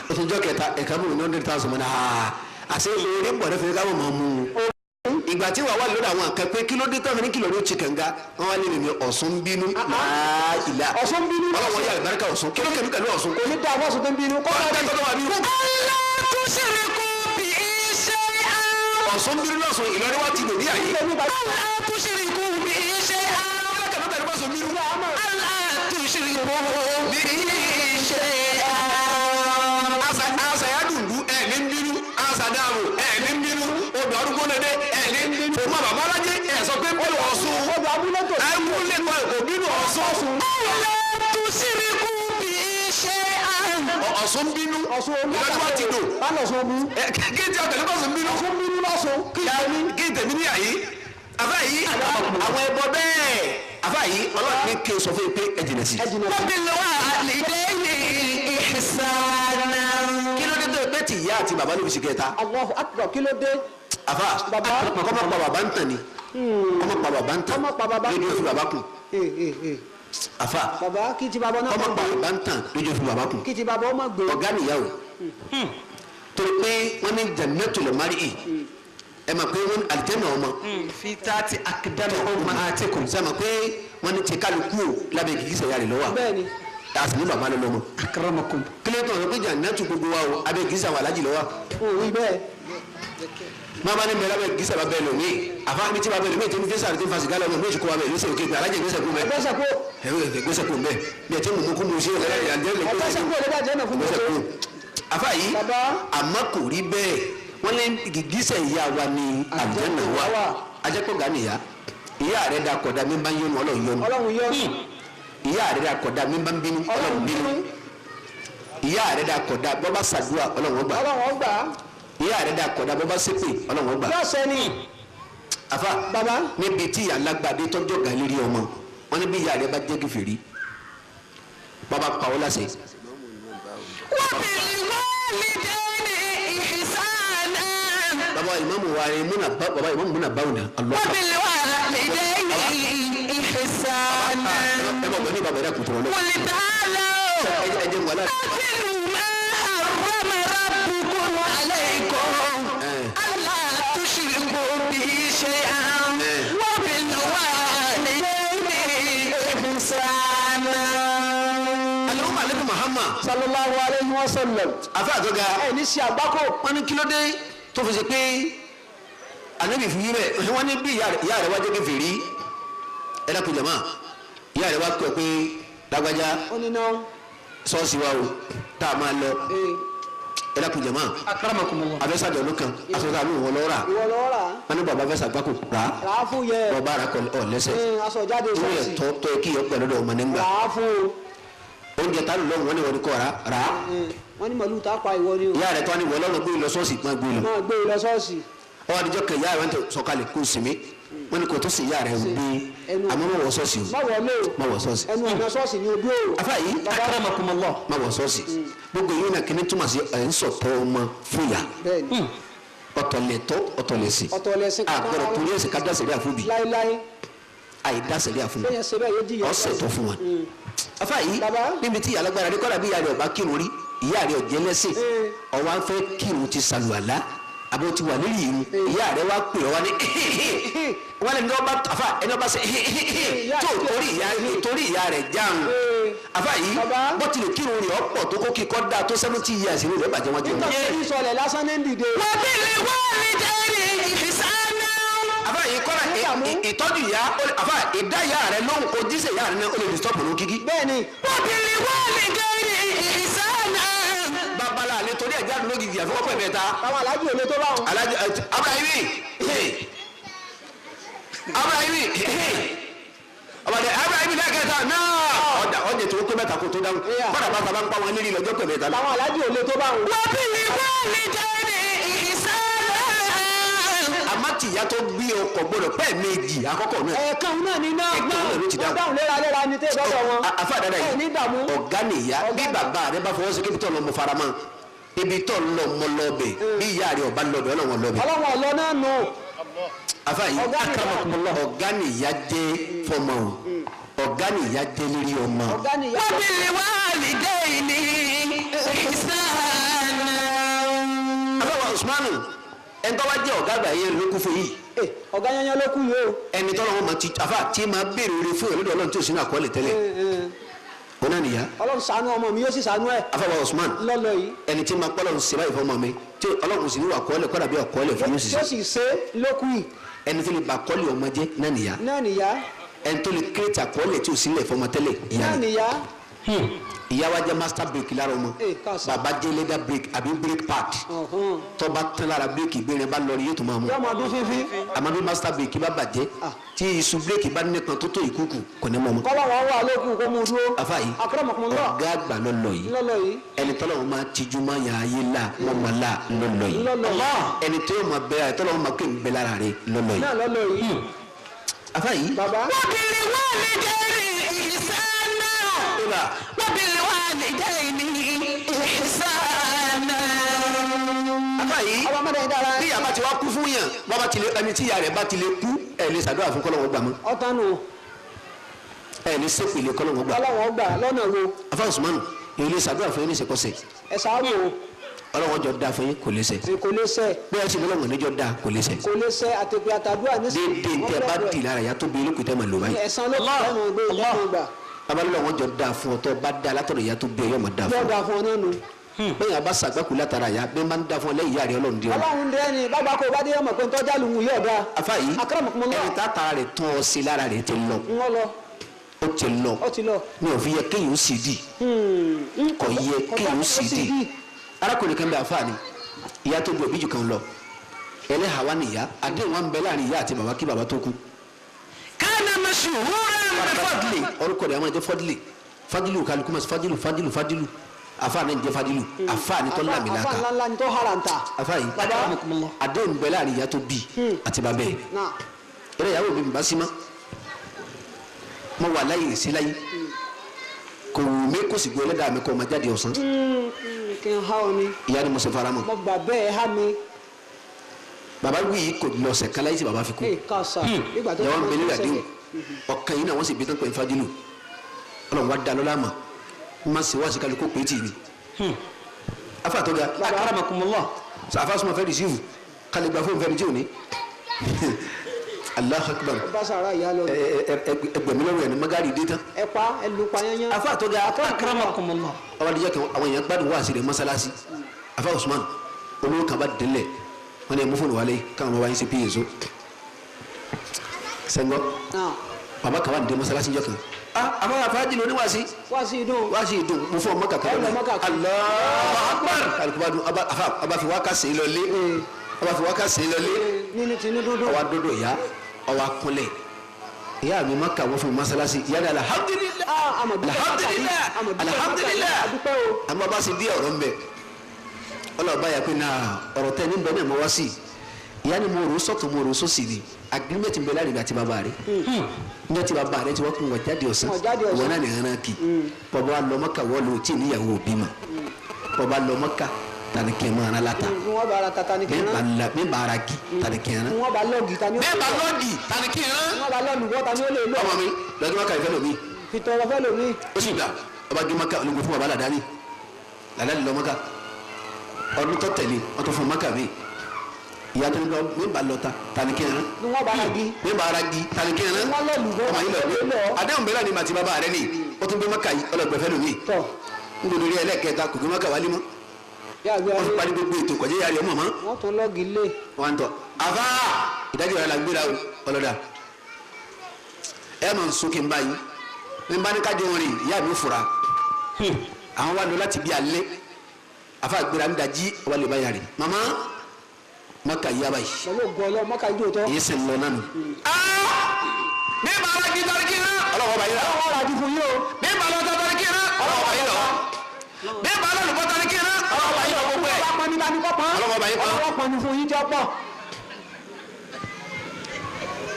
oṣù jọ kẹta ẹ̀ka mú ní 100,000 mọ ní aa àṣẹ orí ń bọ̀ ní fún ká mọ̀ mọ́ mu ìgbà tí wàá wà lórí àwọn kan pé kí ló dé tán ní kí lóde ó ti kànga wọn wá lé mi Ọ̀ṣun bínú láìlá Ọ̀ṣun bínú. Ọlọ́wọ́ yà àlùbáríkà Ọ̀ṣun kí ló kẹ́mi pẹ̀lú Ọ̀ṣun. Kò ní dá fọ́sùn tó ń bínú. Kọ́ Ọ̀ṣun kẹ́kọ̀ọ́ tó wà bínú. Alla tushriku bihi shay'an. Ọ̀ṣun bínú lọ́sùn Ìlọrin wá ti dòbí àyè. Alla tushriku bihi shay'an. Kẹ́mi pẹ̀lú Ọ̀ṣun bínú. Alla tushriku bihi shay'an. Àṣà yà dùndú ẹ̀ ní bínú àṣà dààmú ẹ̀ ní bínú odò arúgbó lédè ẹ̀ ní bínú. Fòmọ́ bàbá alájẹ ẹ̀ sọ pé bínú Ọ̀ṣun. Odò abúlé tó. Ẹ̀ ń lé kọ́ ẹ̀ kò bínú Ọ̀ṣun. Alla tushriku bihi shay'an. Ọ̀ṣun bínú. Ọ̀ṣun omi. Ìlọrin wá ti dò. Bá lọ̀ṣun omi. Kí n ti ọ̀tẹ̀lẹ́ bọ̀sùn bínú. Ọ̀ṣun bínú lọ́sùn. Kí n tèmi ní àyè. Àfáà yìí àwọn ẹbọ bẹ́ẹ̀. Àfáà yìí Ọlọ́run ní kí n sọ fún yín pé ẹ jìnà sí. Ẹ jìnà sí. Wa bil walidayni ihsana. Kí ló dé tó pé tí ìyá àti bàbá ló fi ṣe kẹta? Allahu akbar. Kí ló dé? Àfáà Bàbá. kọ́ má pa bàbá ń tàn ni. Kọ́ má pa bàbá ń tàn. Kọ́ má pa bàbá ń Lójú fi bàbá kù. Ee ee ee. Àfáà Bàbá kí ti bàbá náà kọ́ má má pa gbé. bàbá ń tàn lójú fi bàbá kù. Kí ti bàbá ó má gbé. Ọ̀gá nìyàwó. Torí pé wọ́n ní jannatul mar'i. Ẹ mọ̀ pé wọ́n àlìjẹ́nà ọmọ. Fi tati akdami ummahatikum. Sọ ma pé wọ́n ní ti kálukú o lábẹ́ kìkísẹ̀ yàrá lọ́wọ́. Bẹ́ẹ̀ni. A sì ní bàbá lọ lọ́mọ. Akramakum. Kílẹ̀ tó ń pè jannatu gbogbo wa o abẹ́ kìkísẹ̀ àwọn alájì lọ́wọ́. Òun bẹ́ẹ̀. Má bá ní bẹ̀rẹ̀ abẹ́ kìkísẹ̀ bá bẹ́ẹ̀ lómi. Àfa mi ti bá bẹ́ẹ̀ lómi tí mi fi sàrè tí mi fa sìgá lọ́mọ mi kó wa bẹ́ẹ̀ lóṣèlú kéèké alájẹ gbèsè kú mẹ́. Ẹgbẹ́sẹ̀ kú. Gbèsè kú mẹ́. Bí ẹ ti mú kú mu sí Ẹgbẹ́sẹ̀ kú lè bàjẹ́ náà fún mi. gbèsè kú. Àfa yìí Bàbá. àmọ́ kò rí bẹ́ẹ̀ wọ́n lé gìgísẹ̀ ìyá wa ni àlùjánnà wa. Ajẹ́pọ̀ gà nìyá. Ìyá rẹ̀ da kọ̀dá mi bá ń yọnu Ọlọ́run yọnu. Ọlọ́run yọ́nú. Ìyá rẹ̀ da kọ̀dá mi bá ń bínú Ọlọ́run bínú. Ìyá rẹ̀ da kọ̀dá bọ́ bá ṣàdúrà Ọlọ́run ó gbà. Ọlọ́run ó gbà. Ìyá rẹ̀ da kọ̀dá bọ́ bá ṣépè Ọlọ́run ó gbà. Yọ̀ọ̀sẹ̀ ni. Àfa Bàbá. níbi tí ìyá alágbàdé tọ́jọ́ gà lérí ọmọ wọn níbi ìyá rẹ̀ bá jẹ́ kèfèrí bàbá pa ọ́ láṣẹ. Wa bil walidayni ihsana. Bàbá ìmáàmù wa ni múnà bá bàbá ìmáàmù múnà báwọn náà. Wa bil walidayni ihsana. Ẹ bọ̀ pẹ̀lú bàbá ẹ̀dá kùtùrọ̀ lọ. Qul ta'alaw Ẹ jẹ́ wàhálà. atlu ma harrama rabbukum alaykum alla tushriku bihi shay'an wa bil walidayni ihsana. Alihuma aleykum Muhammad. Sallallahu alayhi wa sallam. Àfa àtọ́ga. Ẹ ní ṣe àgbákò. Wọ́n ní kí ló dé tó fi ṣe pé anabi fi yí bẹ́ẹ̀ wọ́n ní bí ìyá rẹ̀ wá jẹ́ kèfèrí ẹ dákun jàmá ìyá rẹ̀ wá pẹ̀ pé lágbájá Ó ní náà. ṣọ́ọ̀ṣì wa o tá a máa lọ ẹ dákun jàmá Akramakumullah. abẹ́sàdọ̀ ló kan aṣọ tá a ló wọ lọ́wọ́ rà Ìwọ lọ́wọ́ rà. wọ́n ní bàbá fẹ́ sàgbákò rà á Rà á fún yẹ. bàbá rà kọ ọ lẹ́sẹ̀ Aṣọ jáde ó yẹ ṣọ́ọ̀ṣì. tọ́ tọ́ kí yọ pẹ̀lú ọmọ nígbà Rà á fún o. Oúnjẹ tá lọ́wọ́ wọn ni wọ́n ní kọ́ ra ra. Wọ́n ní màlúù tá a pa ìwọ ni o. Ìyá rẹ̀ tó wá ní wọ́n lọ́nà gbé lọ sọ́ọ̀sì máa gbé lọ. Máa gbé lọ sọ́ọ̀sì. Ọwọ́ adijọ́ kan ìyá rẹ̀ sọ̀kalẹ̀ kó sinmi wọ́n ní kò tó sin ìyá rẹ̀ gbé àmọ́ má wọ sọ́ọ̀sì o. Má wọlé o. Má wọ sọ́ọ̀sì. Ẹnu ọ̀nà sọ́ọ̀sì ni ojú o. Afa yìí akramakumullah. Má wọ sọ́ọ̀sì. Gbogbo yìí náà kíní túmọ̀ sí ẹ̀ ń sọ̀tọ̀ ọmọ fúyà. Bẹ́ẹ̀ni. Ọ̀tọ̀lẹ̀tọ̀ ọ̀tọ̀lẹ̀sìn. Ọ̀tọ̀lẹ̀sìn àgbọ̀dọ̀ torí ẹ̀sìn ká dásẹ̀rí àfúbì. Láíláí. Àì dásẹ̀rí àfúbì. Bẹ́ẹ̀ ṣe bẹ́ẹ̀ yóò jìyà. Ọ̀sẹ̀ tó fún wọn. Afa yìí Baba. níbi tí alágbára rí kọ́dà bí ìyá rẹ̀ ọba kírun rí ìyá rẹ̀ ọ̀jẹ́ lẹ́sìn ọwọ́ á fẹ́ kírun ti sàlùwàlá àbò ti wà lórí irun ìyá rẹ̀ wá pè ọ́ wá ní wọ́n lẹ́nu ọba afa ẹni ọba ṣe tó torí ìyá rẹ̀ jáun afa yìí bó tilẹ̀ kírun rẹ̀ ọ̀pọ̀ tó kó kíkọ́ dáa tó 70 years ìlú rẹ̀ bàjẹ́ wájú ọ̀nà. Nítorí sọlẹ̀ lásán ní dìde. Afa yìí kọ́ra ìtọ́jú ìyá afa ìdá ìyá rẹ̀ lóhùn ojíṣẹ́ ìyá rẹ̀ náà ó lè disturb ló kíkí. Bẹ́ẹ̀ni. Babala ale torí ẹ̀jẹ̀ àdúgbò gidi àfikọ́ pẹ̀ mẹ́ta. Àwọn alájì òle tó bá wọn. Alájì Abrahimi Abrahimi ọ̀bàdàn Abrahimi lẹ́kẹ̀ta náà ọ̀dà ọ̀jẹ̀ tó kó mẹ́ta kó tó dáhùn kọ́dà bá sábà ń pa wọn lérí lọ́jọ́ pẹ̀ mẹ́ta. Àwọn alájì òle tó bá wọn. Àmọ́ tìyá tó gbé ọkọ̀ gbọ́dọ̀ pẹ́ méjì àkọ́kọ́ náà. Ẹ̀ẹ̀kan náà ní náà Ẹ̀ẹ̀kan náà ló ti dáhùn. Wọ́n dáhùn léraléra ní tẹ́ ìdọ́dọ̀ wọn. Afa dada Ẹ̀ ní yìí dààmú. ọ̀gá nìyá bí bàbá rẹ bá fọwọ́ sí kébí tó lọ mọ farama ibi tó lọ mọ lọbẹ bí ìyá rẹ ọba lọbẹ ọlọ́wọ́n lọbẹ. Ọlọ́wọ́n ọlọ́ náà nù. Afa yìí Ọ̀gá nìyá. akramakumullah ọ̀gá nìyá jẹ́ fọmọ o ọ̀gá nìyá jẹ́ lérí ọmọ. Ọ̀gá nìyá. Afa wa Usmanu ẹni tó wá jẹ́ ọ̀gá àgbà yẹn ló kú fún yìí Ọ̀gá yẹn ló kú yìí o. ẹni tọ́lọ́ wọn ma ti afa tí ma béèrè oore fún yẹn lọ́dọ̀ Ọlọ́run tí o sínú àkọọ́lẹ̀ tẹ́lẹ̀ wọn náà nìyá. Ọlọ́run ṣàánú ọmọ mi yóò sì ṣàánú ẹ̀. Afa wa Usman Lọ́lọ́ yìí. ẹni tí ma kpọ́lọ̀ ń sèbá ìfọ́ mọ́ mi tí Ọlọ́run sì ní wà kọ́lẹ̀ kọ́dà bí ọ̀kọ́lẹ̀ fún yóò sì Yóò sè sì ṣe ló kú yìí. ẹni tó lè ba kọ́lẹ̀ ọmọ jẹ́ náà nìyá Náà nìyá. ẹni tó lè kírètì àkọọ́lẹ̀ tí o sílẹ̀ fọmọ tẹ́lẹ̀ ìyá Náà rẹ̀ nìyá. ìyá wa jẹ́ master break lára ọmọ kàṣà. bàbá jẹ́ leather break àbí break pad tọ́ba tán lára break ìgbérin bá lọ rí yóò tó máa mú Yóò máa dún fínfín. àmọ́ bí master break bá bàjẹ́ tí iṣu break bá nípọn tó tó ìkúkù kò ní mọ́ ọmọ. Kọ́lá wọn wà lókù kó mú dúró. Afa yìí Akramakumullah. ọ̀gá àgbà lọ́lọ́ yìí Lọ́lọ́ yìí. ẹni tọ́lọ́ wọn máa tijú máa yàn ayé la wọn máa la lọ́lọ́ yìí Lọ́lọ́ yìí. ẹni tó yọ máa bẹ ẹ tọ́lọ́ wọn máa kéwìn bẹ lára rẹ lọ́lọ́ yìí. Náà lọ́lọ́ yìí. Afa yìí. Bàbá. Afa yìí Ọba mọ́tò yìí dára. bí ìyá bá ti wá kú fún yàn bàbá ti lè ẹni tí ìyá rẹ̀ bá ti lè kú ẹ̀ lè ṣàdúrà fún kọ́lọ́wọ́ gbà mọ́ Ọ̀tán nù. ẹ̀ lè sépèlè kọ́lọ́wọ́ gbà. Ọlọ́wọ́n gbà lọ́nà wo. Afa Usmanu èyí lè ṣàdúrà fún yín ní ìṣekọ́sẹ̀ Ẹ sáwò. ọlọ́wọ́ jọ da fún yín kò lè ṣe Kò lè ṣẹ. bí ẹ sì lọ́wọ́ níjọ́ da kò lè ṣe Kò lè ṣẹ àtẹ̀pẹ́ àtàdúrà ní déédéé tẹ bá dì lára ìyá tó bí olókùn tẹ máa lò báyìí. Ẹ̀san ló kù lẹ́nu gbé lẹ́nu gbà. babalọ́wọ́ wọn jọ da fún ọ tó bá da látọ̀dọ̀ ìyá tó bí ẹ yọ máa da Yóò fún ọ da fún ọ náà nù. bẹ́ẹ̀ yà bá sàgbákù látara ìyá bẹ́ẹ̀ máa ń da fún ọ lẹ́yìn ìyá rẹ Ọlọ́run dé ọ. Ọlọ́run dẹ́ ni bàbá kò bá dé ọmọ pé ntọ́jà lù wù yóò da. Afa yìí Akramakumullah. ẹni tá a tara rẹ̀ tún ọ sí lára rẹ̀ ti lọ Ń lọ. ó ti lọ Ó ti lọ. mi ò fi yẹ kéèyàn ó sì dì kò yẹ kéèyàn ó sì dì arákùnrin kan bẹ àfa ni ìyá tó bí òbí jù kan lọ ẹlẹ́hàá wa nìyá àdéhùn wa ń bẹ láàrin ìyá àti bàbá kí bàbá tó kú. Fadili orúkọ rẹ̀ a máa jẹ́ Fadili Fadilu kálukú ma Fadilu Fadilu Fadilu afa náà ń jẹ́ Fadilu afa ni tó lámì Afa láka ńlá ńlá ni tó haranta. afa yìí àdéhùn bẹ láàrin ìyá tó bí àti bàbá yìí Náà. eré ìyàwó mi bá sí ma mo wà láyé sí láyé kò wù mí kò sì gbé ẹlẹ́dàá mi kò má jáde ọ̀sán Kí n há ọ ni. ìyá ni mo ṣe fara mọ́ Mo gbà bẹ́ẹ̀ há mi. bàbá wí yìí kò lọ ọ̀sẹ̀ kan láyé tí bàbá fi kú Ee kàṣà. Ìgbà tó ìyàwó ń bẹ lórí ṣẹlẹ̀. àdéhùn ọ̀kan yìí náà wọ́n sì bí tán pé Fájìlù Ọlọ́run wá da lọ́la mà má sì wá sí kálukú pé tì ní. afa tó ga akramakumullah. afa sọmọ fẹ́ rìsífù kálí gba fóònù fẹ́ni tí ò ní. Allahu Akbar Bá sàrà ìyá lọ. ẹgbẹ̀mí lọ́rùn ẹ̀ ní magari dé tán. Ẹ pa ẹ lu pa yányán. afa tó ga akramakumullah. ọba díjọ́ kan àwọn èèyàn gbádùn wá sí rẹ̀ mọ́sálásí afa Usman olówó kan bá délẹ̀ wọn ni ẹ mú fóònù wálé káwọn ọmọ wa yín ṣe píyèsó so sẹ́ńgọ́ Náà. baba kan wà ní dé mọ́sálásí jọ kan ah àbá àfáàjì ló ní wá sí Wá sí idún. wá sí ìdùn mo fún ọmọ kàkà Ẹ lọ mọ́ kàkà. Allahu Akbar alukubadu afa fi wákà sí lọlé ọba fi wákà sí lọlé Nínú tinú dúdú. ọwọ́ adodo ya ọwọ́ akunlẹ̀ Ìyá mi Maka wọ́n fún mi mọ́sálásí ìyá ni alhamdulilayi alhamdulilayi alhamdulilayi àmọ́ bá ṣe bí ọ̀rọ̀ ń bẹ ọlọ́ọ̀bá yà pé náà ọ̀rọ̀ tẹ́ ní bẹ́ẹ̀ náà mo wá sí ìyá ni mo rò sọ́tún mo rò sósì ni agreement ń bẹ láàrin mi àti bàbá rẹ ní ti bàbá rẹ tí wọ́n kún wọ́n jáde ọ̀sán wọ́n náà nìyẹn kì bàbá wa lọ Maka wọ́n lò tí níyàwó òbí ma bàbá lọ Maka tani kí n máa ra lata mi bá ara gi tani kí n rán mi bá lọ́ọ̀gì tani kí n rán ọmọ mi lọ́dún Maka ìfẹ́ lomi ó sì gbà ọba gé Maka olùgbò fún bàbá làdáni làdáni lọ Maka ọdún tó tẹ̀lé ọtọ fún Maka mi ìyá tó ń lọ mi bá lọta tani kí n rán mi bá ara gi tani kí n rán ọmọ yìí lọ gbé adéhùn bẹ́ẹ̀ ni màtí bàbá rẹ ni ó tún gbé Maka yìí ọlọ́gbẹ̀fẹ́ lomi ń gbọdọ̀ rí ẹlẹ́kẹta kò gbé Maka wálé mọ́ wọ́n fi parí gbogbo ètò kọjá yàrá ọmọ mọ́. wọ́n tún lọ́ọ̀gì lé. wọ́n tọ́ àfa ìdájọ́ rẹ̀ la gbéra o ọlọ́dà ẹ mọ̀ nsókè ń báyìí ní bá ní kájọ rìn ìyá mi fura àwọn wa lọ láti bí alẹ́ àfa gbéra ń dají ọba lè bá yàrá mama maka yá báyìí. pẹ̀lú ògùn ọlọ́ maka yóò tọ́. èyí sì ń lọ nánu. bí bàrà kí tọ́rí kí rán ọlọ́wọ́ bá yín lọ. ọlọ́wọ́ rà fún yín o. bí bàrà tọ́rí kí rán ọlọ́wọ́ bá yín lọ. bí bàrà lùbọ́ tọ́rí kí rán ọlọ́wọ́ bá yín lọ gbogbo ẹ̀. Ọlọ́wọ́ bá yín pọn. Ọlọ́wọ́ pọn ní fún yín jọ pọ̀.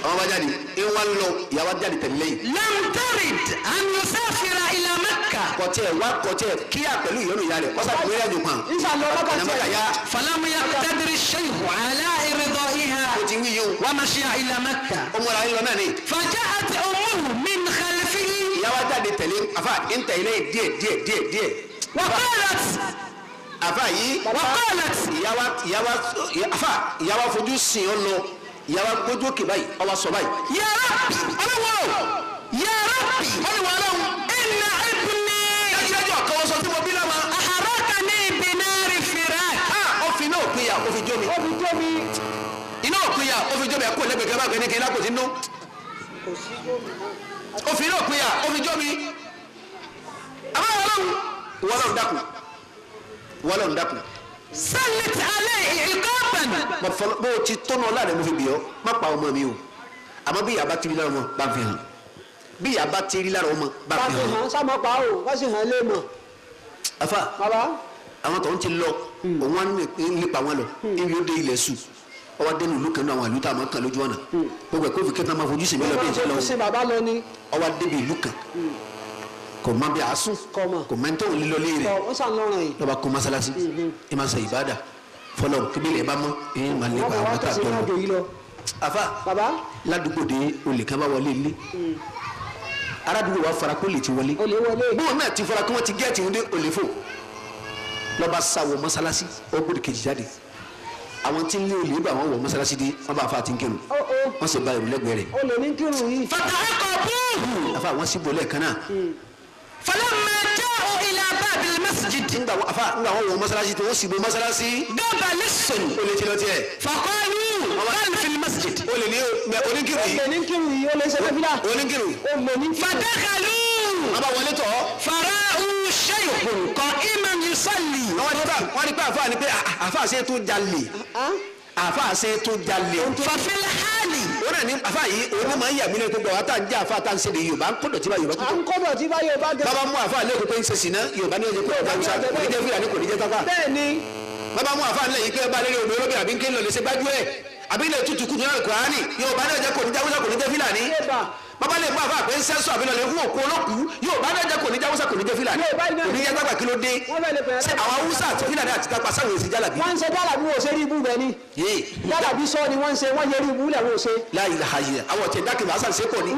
Àwọn bá jáde ìwà lọ ìyàwó jáde tẹ̀lé yìí. Lam tarid an yusafira ila Makka. Kọ̀tẹ́ wa kọ̀tẹ́ kíá pẹ̀lú ìyọnu ìyá rẹ̀ kọ́sà gbé ẹ̀jọ̀ kan. Ìsàlẹ̀ ọlọ́kà tiẹ̀. Ya. Falam yaqtadir ash-shaykh ala irda'iha. O ti wí yìí o. Wa masha ila Makka. Ó múra yín lọ náà ni. Faja'at ummuhu min khalfihi. Ìyàwó jáde tẹ̀lé afa ń tẹ̀lé díẹ̀ díẹ̀ díẹ̀ díẹ̀. Wa qalat. Afa yìí. Wa qalat. Ìyàwó ìyàwó afa ìyàwó fojú sìn ọ́ lọ ìyàwó gbójú òkè báyìí ọwọ́ sọ báyìí. Ya Rabbi. Ọlọ́wọ́. Ya Rabbi. Ọlọ́wọ́ ọlọ́run. Inna ibni. Dájúdájú ọ̀kan wọn sọ tí mo bí lọ́mọ. Aharakani binari firak. Ó fi iná òpin yà ó fi jó mi. Ó fi jó mi. Iná òpin yà ó fi jó mi ẹ̀kọ́ lẹ́gbẹ̀ẹ́ bá gbẹ̀ẹ́ ní kí n lápò sí nú. Ó fi iná òpin yà ó fi jó mi. Àbá ọlọ́run. Wọ́lọ́run dákun. Wọ́lọ́run dákun. Sallit alayhi iqaban. Bó o ti tọ́nà ọlá rẹ̀ mo fi bì ọ́ má pa ọmọ mi o àmọ́ bí ìyá bá ti rí lára ọmọ bá fi hàn bí ìyá bá ti rí lára ọmọ bá fi hàn. Sábà pa o wọ́n sì hàn lé mọ̀. Afa àwọn tó ń ti lọ òun wá nípa wọn lọ ibi ó dé ilẹ̀ sùn ọwọ́ dẹnu ìlú kan náà àwọn ìlú tá a máa kàn lójú ọ̀nà gbogbo ẹ̀ kófì kẹta máa fojú sí mi lọ bí ìṣẹ́ lọ ọwọ́ débi ìlú kan kò má bí a sùn kò mẹ́ntẹ́ òun lílọ lé rẹ̀ lọ́ba kó masalasi ẹ máa sọ ìbádà fọlọ kébìlì ẹ bá mọ ẹ máa lè pa àwọn tá a tọ́ lọ. Afa ládùúgbò de olè kan bá wọlé ilé aládùúgbò wa fara kó lè ti wọlé bóun náà ti fara kó wọn ti gẹ́ẹ̀tì wọn dé olè fò lọ́ba sáwọ masalasi ó gbọ́dọ̀ kejì jáde àwọn tí ń lé olè bá wọn wọ masalasi dé wọn bá fa àti ń kírun wọn sì ba ìrùlẹ́gbẹ̀ẹ́ rẹ̀. Olè ní kírun yìí. Fata'aqabuhu. Afa wọn sì bọ̀ lẹ́ẹ̀kan náà. Falamma ja'u ila babil masjid. Ngba afa ngba wọn wọ masalasi tó wọn sì bọ masalasi. Gaba lissun. Olè ti lọ tiẹ̀. Faqalu bal fil masjid. Olè ní oníkírun yìí. Olè ní kírun yìí olè ṣe fẹ́fílà. Oníkírun. Olè ní kírun. Fadakhalu. Wọ́n bá wọlé tọ̀. Fara'u shaykhun qa'iman yusalli. Wọ́n ní pé àfa ni pé àfa ṣe tó jalè. Àfa ṣe tó jalè. Fafil hali. Wọ́n náà ní àfa yìí òun máa ń yà mí lẹ́nu gbogbo àwọn tá à ń jẹ́ àfa tá à ń ṣe de Yorùbá ń kọ́dọ̀ tí bá Yorùbá À ń kọ́dọ̀ tí bá Yorùbá gẹ̀. Bàbá mú àfa lẹ́kọ̀ọ́ pé ń ṣe sìná Yorùbá ní ọjọ́ pé ọ̀gá Hausa kò ní jẹ́ Fúlàní kò ní jẹ́ Tápà. Bẹ́ẹ̀ni. Bàbá mú àfa lẹ́yìn pé ọba lẹ́yìn obìnrin olóbìnrin àbí ń ké lọ lè ṣe gbájú ẹ̀ àbí ilẹ̀ tútù kùtù náà Kùránì Yorùbá ní ọjọ́ kò ní jẹ́ Hausa kò ní jẹ́ Fúlàní. Bàbá lè mú àfa pé ń sẹ́sọ àbí lọ́lẹ̀ fún òkú olókùú Yorùbá ní ọjọ́ kò ní jẹ́ Hausa kò ní jẹ́ Fúlàní kò ní jẹ́ Tápà kí ló dé. Ṣé àwọn Hausa àti Fúlàní àti Tápà sáwọn èsì jálàbí. Wọ́n ń ṣe jálàbí wò ṣe rí ibú bẹ́ẹ̀ ni. Jálàbí sọ ni wọ́n ń ṣe wọ́n yẹ rí ibú lẹ̀ wò ṣe. Láyé láyé àwọn ọ̀tẹ̀ dákìlá hasan ṣe pọ̀ ni.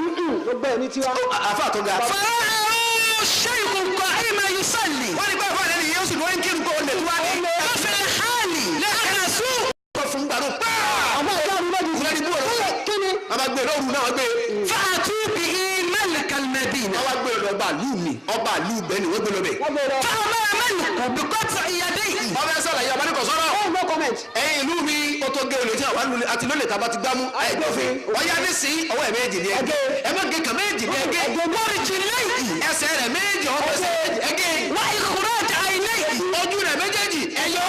Gbogbo ẹ̀ ní tiwa. Àfa tó ga. Fara'u shaykhun qa'iman yusalli. Wọ́n ní báyìí fún àlẹ́ yìí ó sì lóyún kírun kó olè tó wá ní. Fafil hali akhrasu. Kọ́ fún gbàrú pàà. Àwọn ọ̀gá mi lọ́dún. Fúlẹ́ni bú ọ̀rọ̀. Kí ni? Wọ́n bá gbé lóru náà wọ́n gbé. Fa'atu bihi malika al-madina. Wọ́n bá gbé lọ ọba àlú mi ọba àlú bẹ́ẹ̀ ni wọ́n gbé lọ bẹ̀. Wọ́n gbé lọ. Fa'amara maliku biqat'i yadayhi. Wọ́n fẹ́ sọ̀rọ̀ yìí ọba ní kò sọ̀rọ̀. Oh, no comment. Ẹ̀yin ìlú mi ó tó gé olè tí àwọn àti lólè tá a bá ti gbámú. Àìgbófin ọ̀yá nísìnyí ọwọ́ ẹ̀ méjì ni ẹgẹ́. Ẹ má gé kàn méjì ni ẹgẹ́. Wa rijlayhi. Ẹsẹ̀ rẹ̀ méjì ọwọ́ ẹsẹ̀ méjì ẹgẹ́. Wa ikhraj aynayhi. Ojú rẹ̀ méjèèjì ẹyọ.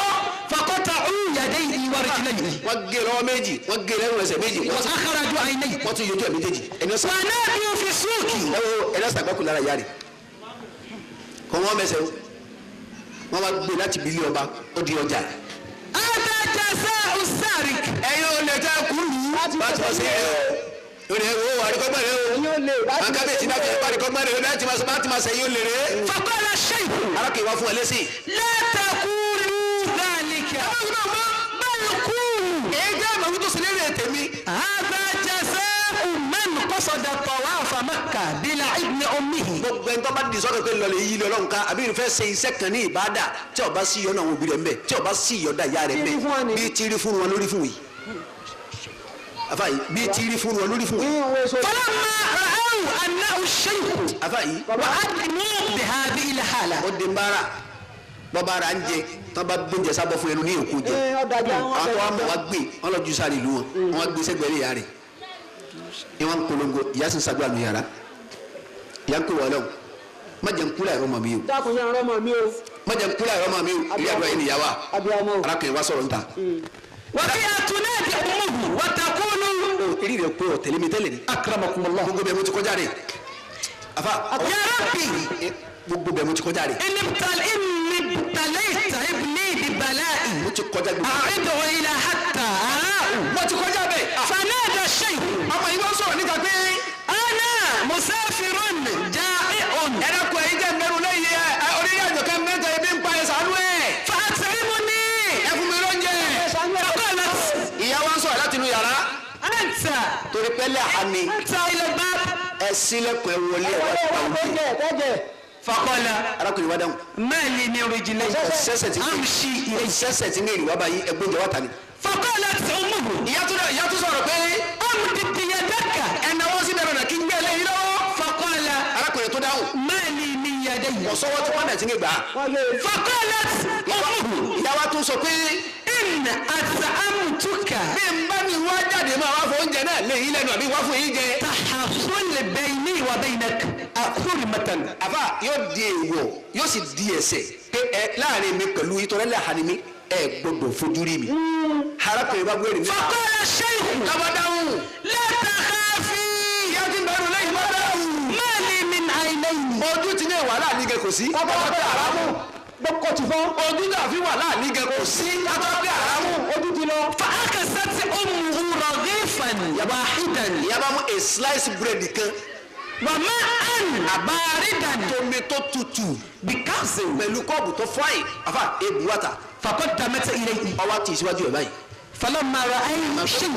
Faqata'u yadayhi wa رجليه. Wọ́n gé lọ́wọ́ méjì, wọ́n gé lẹ́nu ẹsẹ̀ méjì. وأخرجوا عينيه. Wọ́n tún yọjú ẹ̀ méjèèjì. ونادوا في السوق. Ẹ wo ẹni ọ̀sán àgbákò lára ìyá rẹ̀. Kò wọ́n mẹsẹ̀ o. Wọ́n wá gbé láti bí ilé ọba, ó di ọjà. هذا جزاء السارق. Ẹ̀yin ò lè tẹ́ kú lù ú. Bá ti wọ́n sí ẹ̀ o. Ó ní ẹ wo àríkọ́gbọ́n rẹ o. Àkábíyèsí náà fi ẹ̀ àríkọ́gbọ́n rẹ o láti máa sọ bá ti máa sẹ́yìn ó lè rè é. فقال الشيخ. Arákùnrin wá fún ẹ lẹ́sìn. لا تقولوا ذلك. بل قولوا. Èyí jẹ́ àmọ́ tó ṣe lérè tèmi. هذا جزاء من قصد طواف مكة بلا ابن أمه. Gbogbo ẹni tó bá di sọ́kè pé lọ́lẹ̀ yí lé Ọlọ́run ká àbí ìfẹ́ ṣe iṣẹ́ kan ní ìbádà tí ó bá sí ìyọ́nà àwọn òbí rẹ̀ ń bẹ̀ tí ó bá sí ìyọ́dà ìyá rẹ̀ ń bẹ̀ bí tírí fún wọn lórí fún yìí. Afa yìí bí tírí fún wọn lórí fún yìí. فلما رأوا أنه الشيخ. Afa yìí. وأدنوا بهذه الحالة. Ó di nbára bọ́bára ń jẹ tí wọ́n bá gbóúnjẹ sábọ̀ fún ẹnu ní èkó jẹ. Àwọn tó wà mọ̀ wá gbé wọn lọ ju sáré ìlú wọn wọn gbé sẹ́gbẹ̀rẹ́ ìyá rẹ̀. Ìwọ̀n polongo ìyá sì ń sagbá lu yàrá. Ìyá ń kó wọlé o. Má jẹ́ ń kú láì rọ́mọ mi o. Dákun yẹn rọ́mọ mi o. Má jẹ́ ń kú láì rọ́mọ mi o. Ilé àdúrà yìí nìyá wa. Arákùnrin wa sọ̀rọ̀ ń ta. وفيها تنادي أمه وتقول. O eré rẹ̀ pé o tẹ̀lé mi tẹ́lẹ̀ ni. أكرمكم الله. Gbogbo bẹ́ẹ̀ mo ti kọjá rẹ̀. Afa. يا ربي. Gbogbo bẹ́ẹ̀ mo ti kọjá rẹ̀. إن ابتليت ابني ببلائي. Mo ti kọjá gbogbo. أعده إلى حتى أراه. Mo ti kọjá bẹ́ẹ̀. فنادى الشيخ. Ọmọ yìí wọ́n sọ̀rọ̀ níta pé. أنا مسافر جائع. Ẹ dákun ẹ̀yin jẹ́ mẹ́rù lẹ́yìn ẹ orílẹ̀ àjò kan mẹ́ta ebi ń pa ẹ ṣàánú ẹ̀. فأطعمني. Ẹ fún mi lóúnjẹ. فقالت. Ìyá wa ń sọ̀rọ̀ láti inú yàrá. أنت. Torí pẹ́lẹ́ àmì. أنت إلى الباب. Ẹ sílẹ̀kùn ẹ wọlé ẹ wá pa oúnjẹ. فقال. Arákùnrin wa dáhùn. ما لي من رجلي. Sẹ́sẹ̀ tí أمشي إليه. sẹ́sẹ̀ tí mèrì wá báyìí ẹgbẹ́ oúnjẹ wá ta ni. فقالت أمه. Ìyá tún sọ̀rọ̀ pé. أمدد يدك. Ẹnáwó sí bẹ̀rẹ̀ náà kí n gbé ẹlẹ́yìn lọ́wọ́. فقال. Arákùnrin tó dáhùn. ما لي من يدي. Kò sọ́wọ́ tí wọ́n dẹ̀ ti ń gbà. فقالت أمه. Ìyá wa tún sọ pé. إن أطعمتك. Bí n bá mi wá jáde máa wá fún oúnjẹ náà lé yín lẹ́nu àbí wá fún yín jẹ. تحصل بيني وبينك حرمة. Àfà yóò di èèwọ̀ yóò sì di ẹ̀ṣẹ̀ pé ẹ láàrin mi pẹ̀lú ìtọ́rẹ́lẹ̀ àhání mi ẹ gbọ́dọ̀ fojú rí mi. Arákùnrin bá gbé mi. فقال الشيخ. Lọ́bọ̀ dáhùn. لا تخافي. Ìyá ti ń bẹ̀rù lẹ́yìn bá dáhùn. ما لي من عينين. Ojú ti ní wàhálà nígẹ kò sí. Bàbá pé àrámù. Gbọ́kọ̀ ti fọ́. Ojú náà fi wàhálà nígẹ kò sí. Kátó pé àrámù. Ojú ti lọ. فأخذت أمه رغيفا واحدا. Ìyá bá mú a slice bread kan. وماء باردا. Tómi tó tutù. بكأس. Pẹ̀lú kọ́ọ̀bù tó fáì. Àfà ebu wàtà. فقدمت إليه. Ọwọ́ ti síwájú ẹ̀ báyìí. فلما رأى الشيخ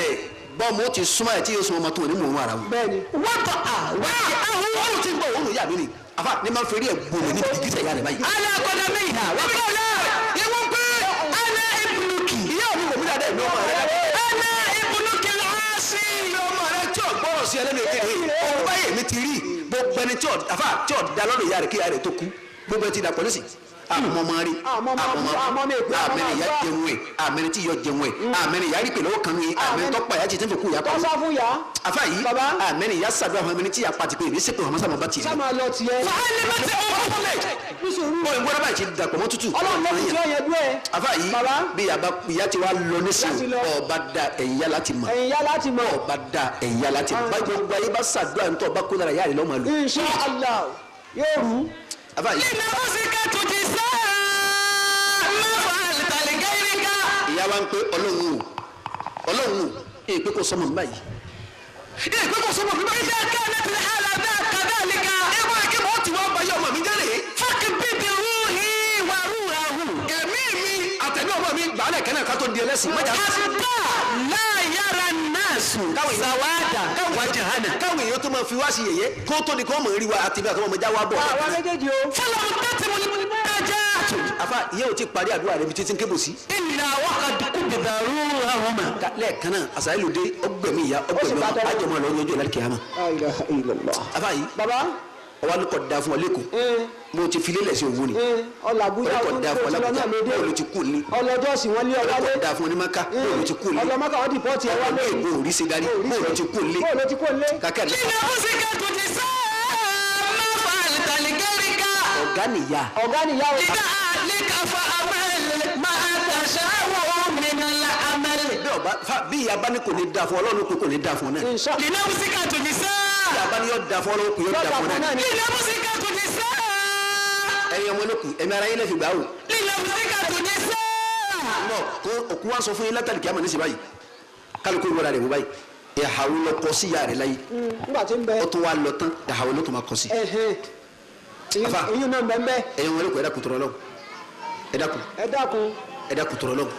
Rẹ̀ bọ́ọ̀mù ó ti súnmọ́ ẹ̀ tí yóò súnmọ́ ọmọ tó ní mò ń ara wọn. Bẹ́ẹ̀ni. وضع وجهه Ọ̀run ti ń bọ̀ òun ìyá mi ni. Àfà ní máa ń ferí ẹ̀ gbòòrò níbi ìgbésẹ̀ ìyá rẹ̀ báyìí. على قدميها وقال Ìwọ́n pé أنا ابنك. ìyá mi wò mí dáadáa ìlú ọmọ rẹ̀. أنا ابنك العاصي. Ìlú ọmọ rẹ̀ tí ò gbọ́rọ̀ sí ẹlẹ́nu èkéde. Òun báyìí mi ti rí gbogbo ẹni tí ò àfà tí ò da lọ́dọ̀ ìyá rẹ̀ kí ìyá rẹ̀ tó kú. Gbogbo ẹ ti dàpọ̀ nísì. Àmọ́ ọmọ rí àmẹ́ni ìyá jẹun ẹ̀ àmẹ́ni tí ìyá jẹun ẹ̀ àmẹ́ni ìyá rí pẹ̀lú ọwọ́ kan ní àmẹ́ni tó pa ìyá ti tẹ́ fi kú ìyá pa. Kọ́sá fún yá. Àfà yìí àmẹ́ni ìyá sàdúrà fún àmẹ́ni tí ìyá pa ti pé èmi sèpè ọmọ sábà bá tiẹ̀. Sá máa lọ tiẹ̀. فعلمت أمه. Ní sùúrù. Bọ́ọ̀ ìwọ́n báyìí ti dàpọ̀ mọ́ tútù. Ọlọ́run ló fi tí ó yẹn dúró ẹ̀. Àfà yìí Bàbá. bí ìyá ti wá lọ nísìnyí lọ. ọba da ẹ̀yìn yá láti mọ̀ Ẹ̀yin yá láti mọ̀. ọba da ẹ̀yìn yá láti mọ̀ báyìí gbogbo ayé bá sàdúrà ńtọ́ ọba kó lára ìyá rẹ̀ lọ́mọ lò. Insha Allah yóò rú. Àfà yìí لنفسك تجزى ما فعلت لغيرك. ìyá wa ń pé Ọlọ́run o Ọlọ́run o èyí pé kò sọmọ mi báyìí. Èyí pé kò sọmọ mi báyìí. إذا كانت الحالة كذلك. Ẹ wá kí mo ti wá báyìí ọmọ mi jáde. فاقبض روحي وروحه. Ẹ̀mí mi àtẹ̀mí ọmọ mi gbàálẹ̀ kẹ́nà ká tó di ẹlẹ́sìn. Mọ́jà حتى لا يرى الناس سواد وجهنا. káwọn èèyàn tó máa fi wá sí yẹ̀yẹ́ kó tó di kó mọ̀ rí wa àti bí àtọmọ ọmọdé wa bọ̀. Àwa méjèèjì o. فلم تتم المناجاة. Àfà ìyẹn ò ti parí àdúrà rẹ̀ bí títí ń kébò sí. إلا وقد قبض روحهما. Lẹ́ẹ̀kan náà àṣàyẹ́lò dé ọgbẹ̀mí ìyá ọgbẹ̀mí ọmọ àjọmọ́ lọ yanjú ẹ̀ láti kíyámà. La ilaha illallah. Àfà yìí Bàbá. ọwọ́ ló kọ̀ da fún ọ lẹ́kọ̀ọ́ mo ti fi lélẹ̀ sí òwú ni Ọlà Àbújá ọlọ́kọ̀ da fún ọ tó ti lọ lábújá náà lóde. bóòlù ti kú ní Ọlọ́jọ́ sì wọ́n lé ọwálé. ọlọ́kọ̀ da fún ọ ní Maka bóòlù ti kú ní Ọlọ́mọ́kà wọ́n dìpọ́tì ẹ wálé. ọlọ́kọ̀ èkó òrí ṣe darí bóòlù ti kú ní Bóòlù ti kú lé. kàkẹ́ rẹ̀ لنفسك تجزى ما فعلت لغيرك. ọ̀gá nìyá Ọ̀gá nìyá o. لذلك فأمل ما تشاء من ọba bí ìyá bá ní kò ní da fún Ọlọ́run kò ní da fún náà. Linafsika tujisa. Bí ìyá bá ní yọ da fún Ọlọ́run kò yọ da fún náà. Linafsika tujisa. Ẹ̀yin ọmọ olókùn ẹ̀mí ara yín lè fi gbà o. Linafsika tujisa. Nọ kó òkú wa sọ fún yín látàlí kíámà ní sè báyìí kálukú ìwọ́ra rẹ̀ wọ báyìí ìhàwó lọ kọ sí ìyá rẹ̀ láyé ó tún wá lọ tán ìhàwó ló tún máa kọ sí. Eyín náà bẹ́ẹ̀ bẹ́ẹ̀. Ẹ̀yin ọmọ olókùn ẹ dákun tọrọ lọ́wọ́ ẹ dákun. Ẹ dákun. Ẹ dákun tọrọ lọ́wọ́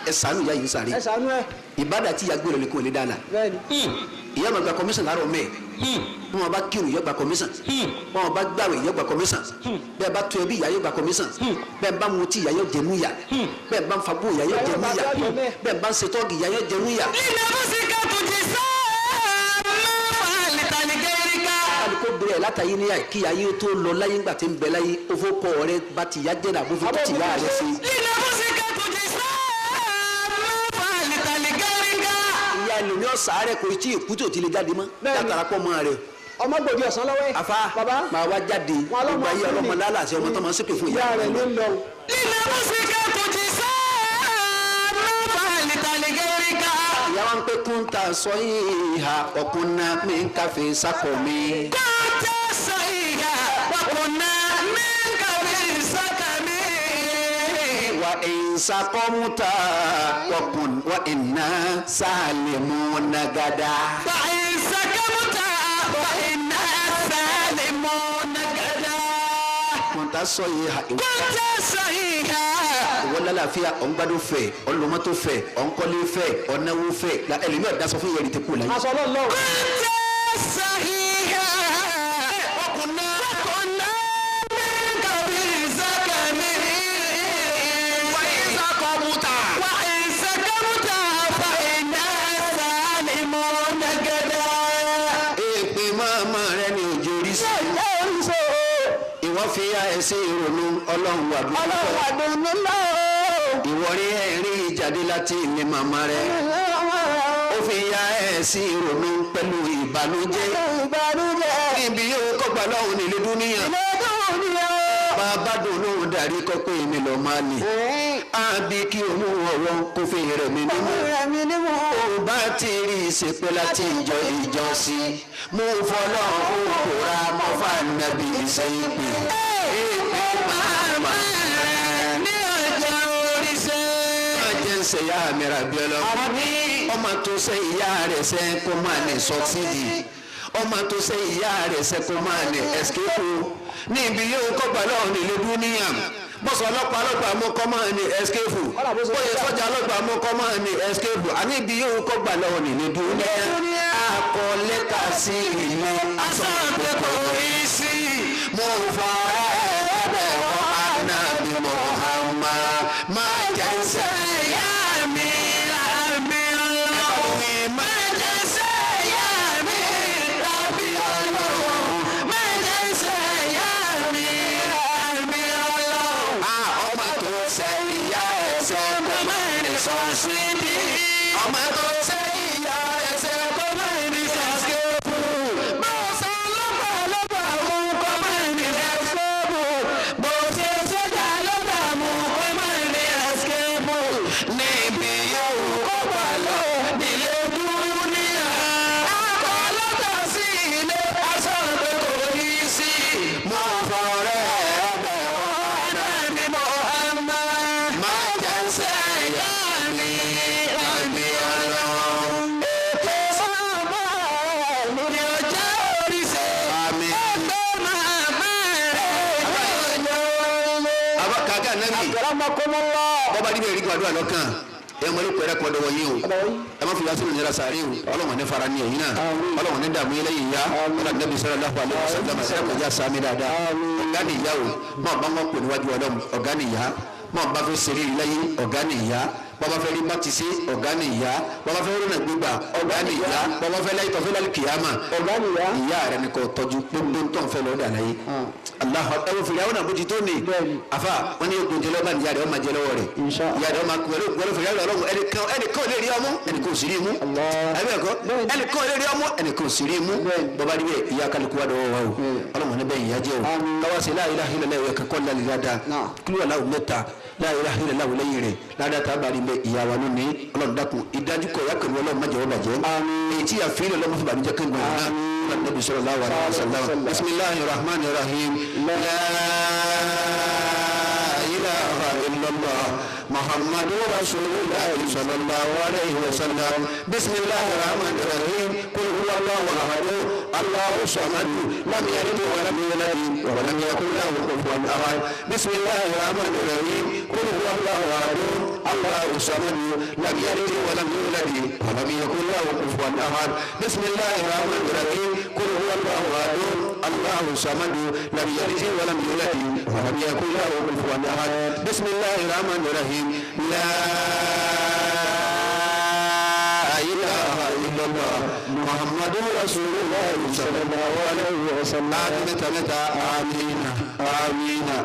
ẹ ṣàánú ìyá yìí sáré. Ẹ ṣàánú ẹ. Ìbádà tí ìyá gbé lọ kò lè dáa la. Bẹ́ẹ̀ni. Ìyá máa gba kọmíṣàn láàárọ̀ mẹ́ẹ̀. Bí wọn bá kírun ìyá gba kọmíṣàn. Bí wọn bá gbàwẹ̀ ìyá gba kọmíṣàn. Bẹ́ẹ̀ bá tó ẹbí ìyá yóò gba kọmíṣàn. Bẹ́ẹ̀ bá mutí ìyá yóò jẹnu yà. Bẹ́ẹ̀ bá ń fagbó ìyá yóò jẹnu yà. Bẹ́ẹ̀ bá ń ṣe tọ́ọ̀gì ìyá yóò jẹnu yà. Linafsika tujisa. Kó bẹ̀rẹ̀ látàyé ní kí ayé tó lọ láyé ńgbà tí ń bẹ láyé ó fó kọ́ ọ̀rẹ́ bá ti yá jẹ́ nàbó fún ti yá rẹ̀ sí. Linafsika tujisa. Ìyá ẹlòmí ọ̀sà rẹ̀ kò tí ì kú tí ò ti lè jáde mọ́ látara pọ̀ mọ́ rẹ̀. Ọmọ gbòdì ọ̀sán lọ́wọ́ ẹ̀. Afa máa wá jáde gbogbo ayé ọlọ́mọ lálàsẹ ọmọ tó máa ń ṣépè fún ìyá rẹ̀ ló ń lọ. Linafsika tujisa. Ìyá wa ń pẹ́ kúńtà sọ ìhà ọ̀kúnná mi ń káfí sákọ̀ mi. Kúńtà sọ ìhà ọ̀kúnná mi ń káfí sákọ̀ mi. Wà ìsakọ́múta ọ̀kùn wà iná sálẹ̀mú nàgàdà. Wà ìsakọ́múta wà iná sálẹ̀mú nàgàdà. Kúńtà sọ ìhà. Kúńtà sọ ìhà. Ìwọ lálàáfíà ọ̀ngbádùn fẹ̀ ọ̀nlọ́mọ́tò fẹ̀ ọ̀nkọ́lé fẹ̀ ọ̀náwó fẹ̀ la ẹlòmíì ọ̀dà sọ fún yẹri ti kú láyé. Aṣọ ọlọ́run. Kúńtà sọ ìhà. Ọkùnrin mi kàwé ìsàkàmì. Wà ìsakọ̀mùtà. Wà ìsakọ̀mùtà fà iná sálẹ̀mú nàgàdà. Èpè màmá rẹ ni òjò rí sí. Ìwọ fi ya ẹsẹ̀ ìrònú Ọlọ́run wà dùn. Ọlọ́run wà dùn nílò. Ìwọ rí ẹ̀rín ìjáde láti ilé màmá rẹ. Ó fi ya ẹsẹ̀ ìrònú pẹ̀lú ìbànújẹ́. Ìbànújẹ́. Níbi yóò kọ́gbà lọ́hùn nílé dúníyàn. Ilé dúníyàn. Bàbá dùn lóhùn darí kọ́ pé èmi lọ́ọ́ máa nì. Àbí kí òun ọ̀wọ́ kó fi rẹ̀ mí nímú. Rẹ̀ mí nímú. Ó bá ti rí ìsèpé láti ìjọ ìjọsìn. Mo fọlọ́ òkúra mọ́fà nàbí ìsèpè. Èpè màmá rẹ̀ ní ọjà oríṣẹ́. Jẹ́ ń ṣe ìyá mi rà bí ọlọ́. Ọmọ tó ṣe ìyá rẹ̀ ṣe kó máa ní sọ́sídì. Ọmọ tó ṣe ìyá rẹ̀ ṣe kó máa ní ẹ̀sìkéèpù. Níbi yóò kọ́gbà lọ́wọ́ nílé dúníyàn. Bọ́sọ̀ ọlọ́pàá ọlọ́pàá mú kọ́ máa ní ẹ̀sìkéèpù. Bóyá sọ́jà ọlọ́pàá mú kọ́ máa ní ẹ̀sìkéèpù. Àní ibi yóò kọ́gbà lọ́wọ́ nílé dúníyàn. Akọ lẹ́tà sí ilé Asọ̀rọ̀ kò rí sí. Mo fọ ẹ̀ẹ́dẹ̀ wọ́n ànábì Muhammad máa jẹ́ ń sẹ́ Ìyá mi lábí ọlọ́run. Má jẹ́ ṣe ìyá mi lábí ọlọ́run. Má jẹ́ ṣe ìyá mi lábí ọlọ́run. Ọmọ tó ṣe ìyá ẹsẹ̀ Kó má ní sọ síbi. ọmọ tó ṣe ìyá ẹsẹ̀ Kó má ní sọ síbi. Bó ṣe lọ́pàá lọ́pàá mú kó má ní ẹ̀sìkébù. Bó ṣe sójà lọ́pàá mú kó má ní ẹ̀sìkébù. níbi yóò Kó wà lọ nílé dúníà. Akọ lọ́tọ̀ sí ilé aṣọ pé kò ní sí. mo fọrẹ ẹ̀bẹ̀ wọ́n Ànábì Muhammad. máa jẹ́ ń ṣe ìyá Ìyá mi àbí ọlọ́run. Ètò sọ́mọ́ ni ó jẹ́ oríṣẹ́. Àmín. Ètò màmá rẹ̀ ló jẹ́ Àbá kàkà nábì Akramakumullah. bọ́ba níbi ẹ̀rí gbàdúrà lọ́kàn ẹ̀ mọ̀ lóko ẹ̀rẹ́ kọ́dọ̀ wọ̀nyí o ẹ má fi wá sínú ìnira sàárè o ọlọ́wọ̀n ní fara ní ẹ̀yìn náà ọlọ́wọ̀n ní dààmú yẹn lẹ́yìn ìyá ọlọ́wọ̀n nàbí sallallahu alaihi wasallam ẹ̀rẹ́ kọjá sàmì dáadáa ọ̀gá ni ìyá o mọ̀ bá wọn pè níwájú ọlọ́run ọ̀gá ni ìyá mọ̀ bá fẹ́ ṣeré láyé ọ̀gá ni ìyá bàbá fẹ́ rí bá ti ṣe ọ̀gá ni ìyá bàbá fẹ́ rìnà gbígbà ọ̀gá ni ìyá bàbá fẹ́ láyé tọ́fẹ́ lálẹ́ kìyàmà Ọ̀gá ni ìyá. ìyá rẹ ni kò tọ́jú gbogbo tó ń fẹ́ lọ́ọ́ dà láyé Allahu ẹ̀wọ̀n fìlà àwọn àbójútó tó ní Bẹ́ẹ̀ni. àfa wọn ní egbò jẹlẹ ọba ìyá rẹ ọmọ jẹlẹ wọ rẹ Insha ìyá rẹ ọmọ pẹ̀lú pẹ̀lú fìlà Ọlọ́run ẹnìkan ẹnìkan ò lè rí ọmú ẹnìkan ò sì rí mú Allah. ẹbí ẹkọ Bẹ́ẹ̀ni. ẹnìkan ò lè rí ọmú ẹnìkan ò sì rí mú Bẹ́ẹ̀ni. bọba níbẹ̀ ìyá kálukú wa dọwọ́ wa o Ọlọ́run níbẹ̀ ìyá jẹ́ o Àmín. káwá sí la ilaha illallah ẹ̀ka kọ́ lálẹ́ dáadáa Náà. kíló wà láwù mẹ́ta La ilaha illallah lẹ́yìn rẹ̀ ládàá bá rí bẹ ìyá wa lónìí Ọlọ́run dákun ìdájú kọ ìyá pẹ̀lú Ọlọ́run má jẹ́ ó bàjẹ́ èyí tí àfihàn Ọlọ́run fún ìbànújẹ́ kẹ́gbọ̀n náà Nabi sallallahu alaihi wasallam. Bismillahir rahmanir rahim. La ilaha illallah Muhammadu rasulullah sallallahu alaihi wasallam. Bismillahir rahmanir rahim. Qul huwallahu ahad, Allahu samad, lam yalid wa lam yulad wa lam yakul lahu kufuwan ahad. Bismillahir rahmanir rahim. Qul huwallahu ahad, Allahu samad, lam yalid wa lam yulad wa lam yakul lahu kufuwan ahad. Bismillahir rahmanir rahim. Qul huwallahu ahad, Allahu samad, lam yalid wa lam yulad wa lam yakul lahu kufuwan ahad. Bismillahir rahmanir rahim. La ilaha illallah Muhammadur Rasulullah sallallahu alaihi wasallam. Mẹ́ta mẹ́ta, amina amina.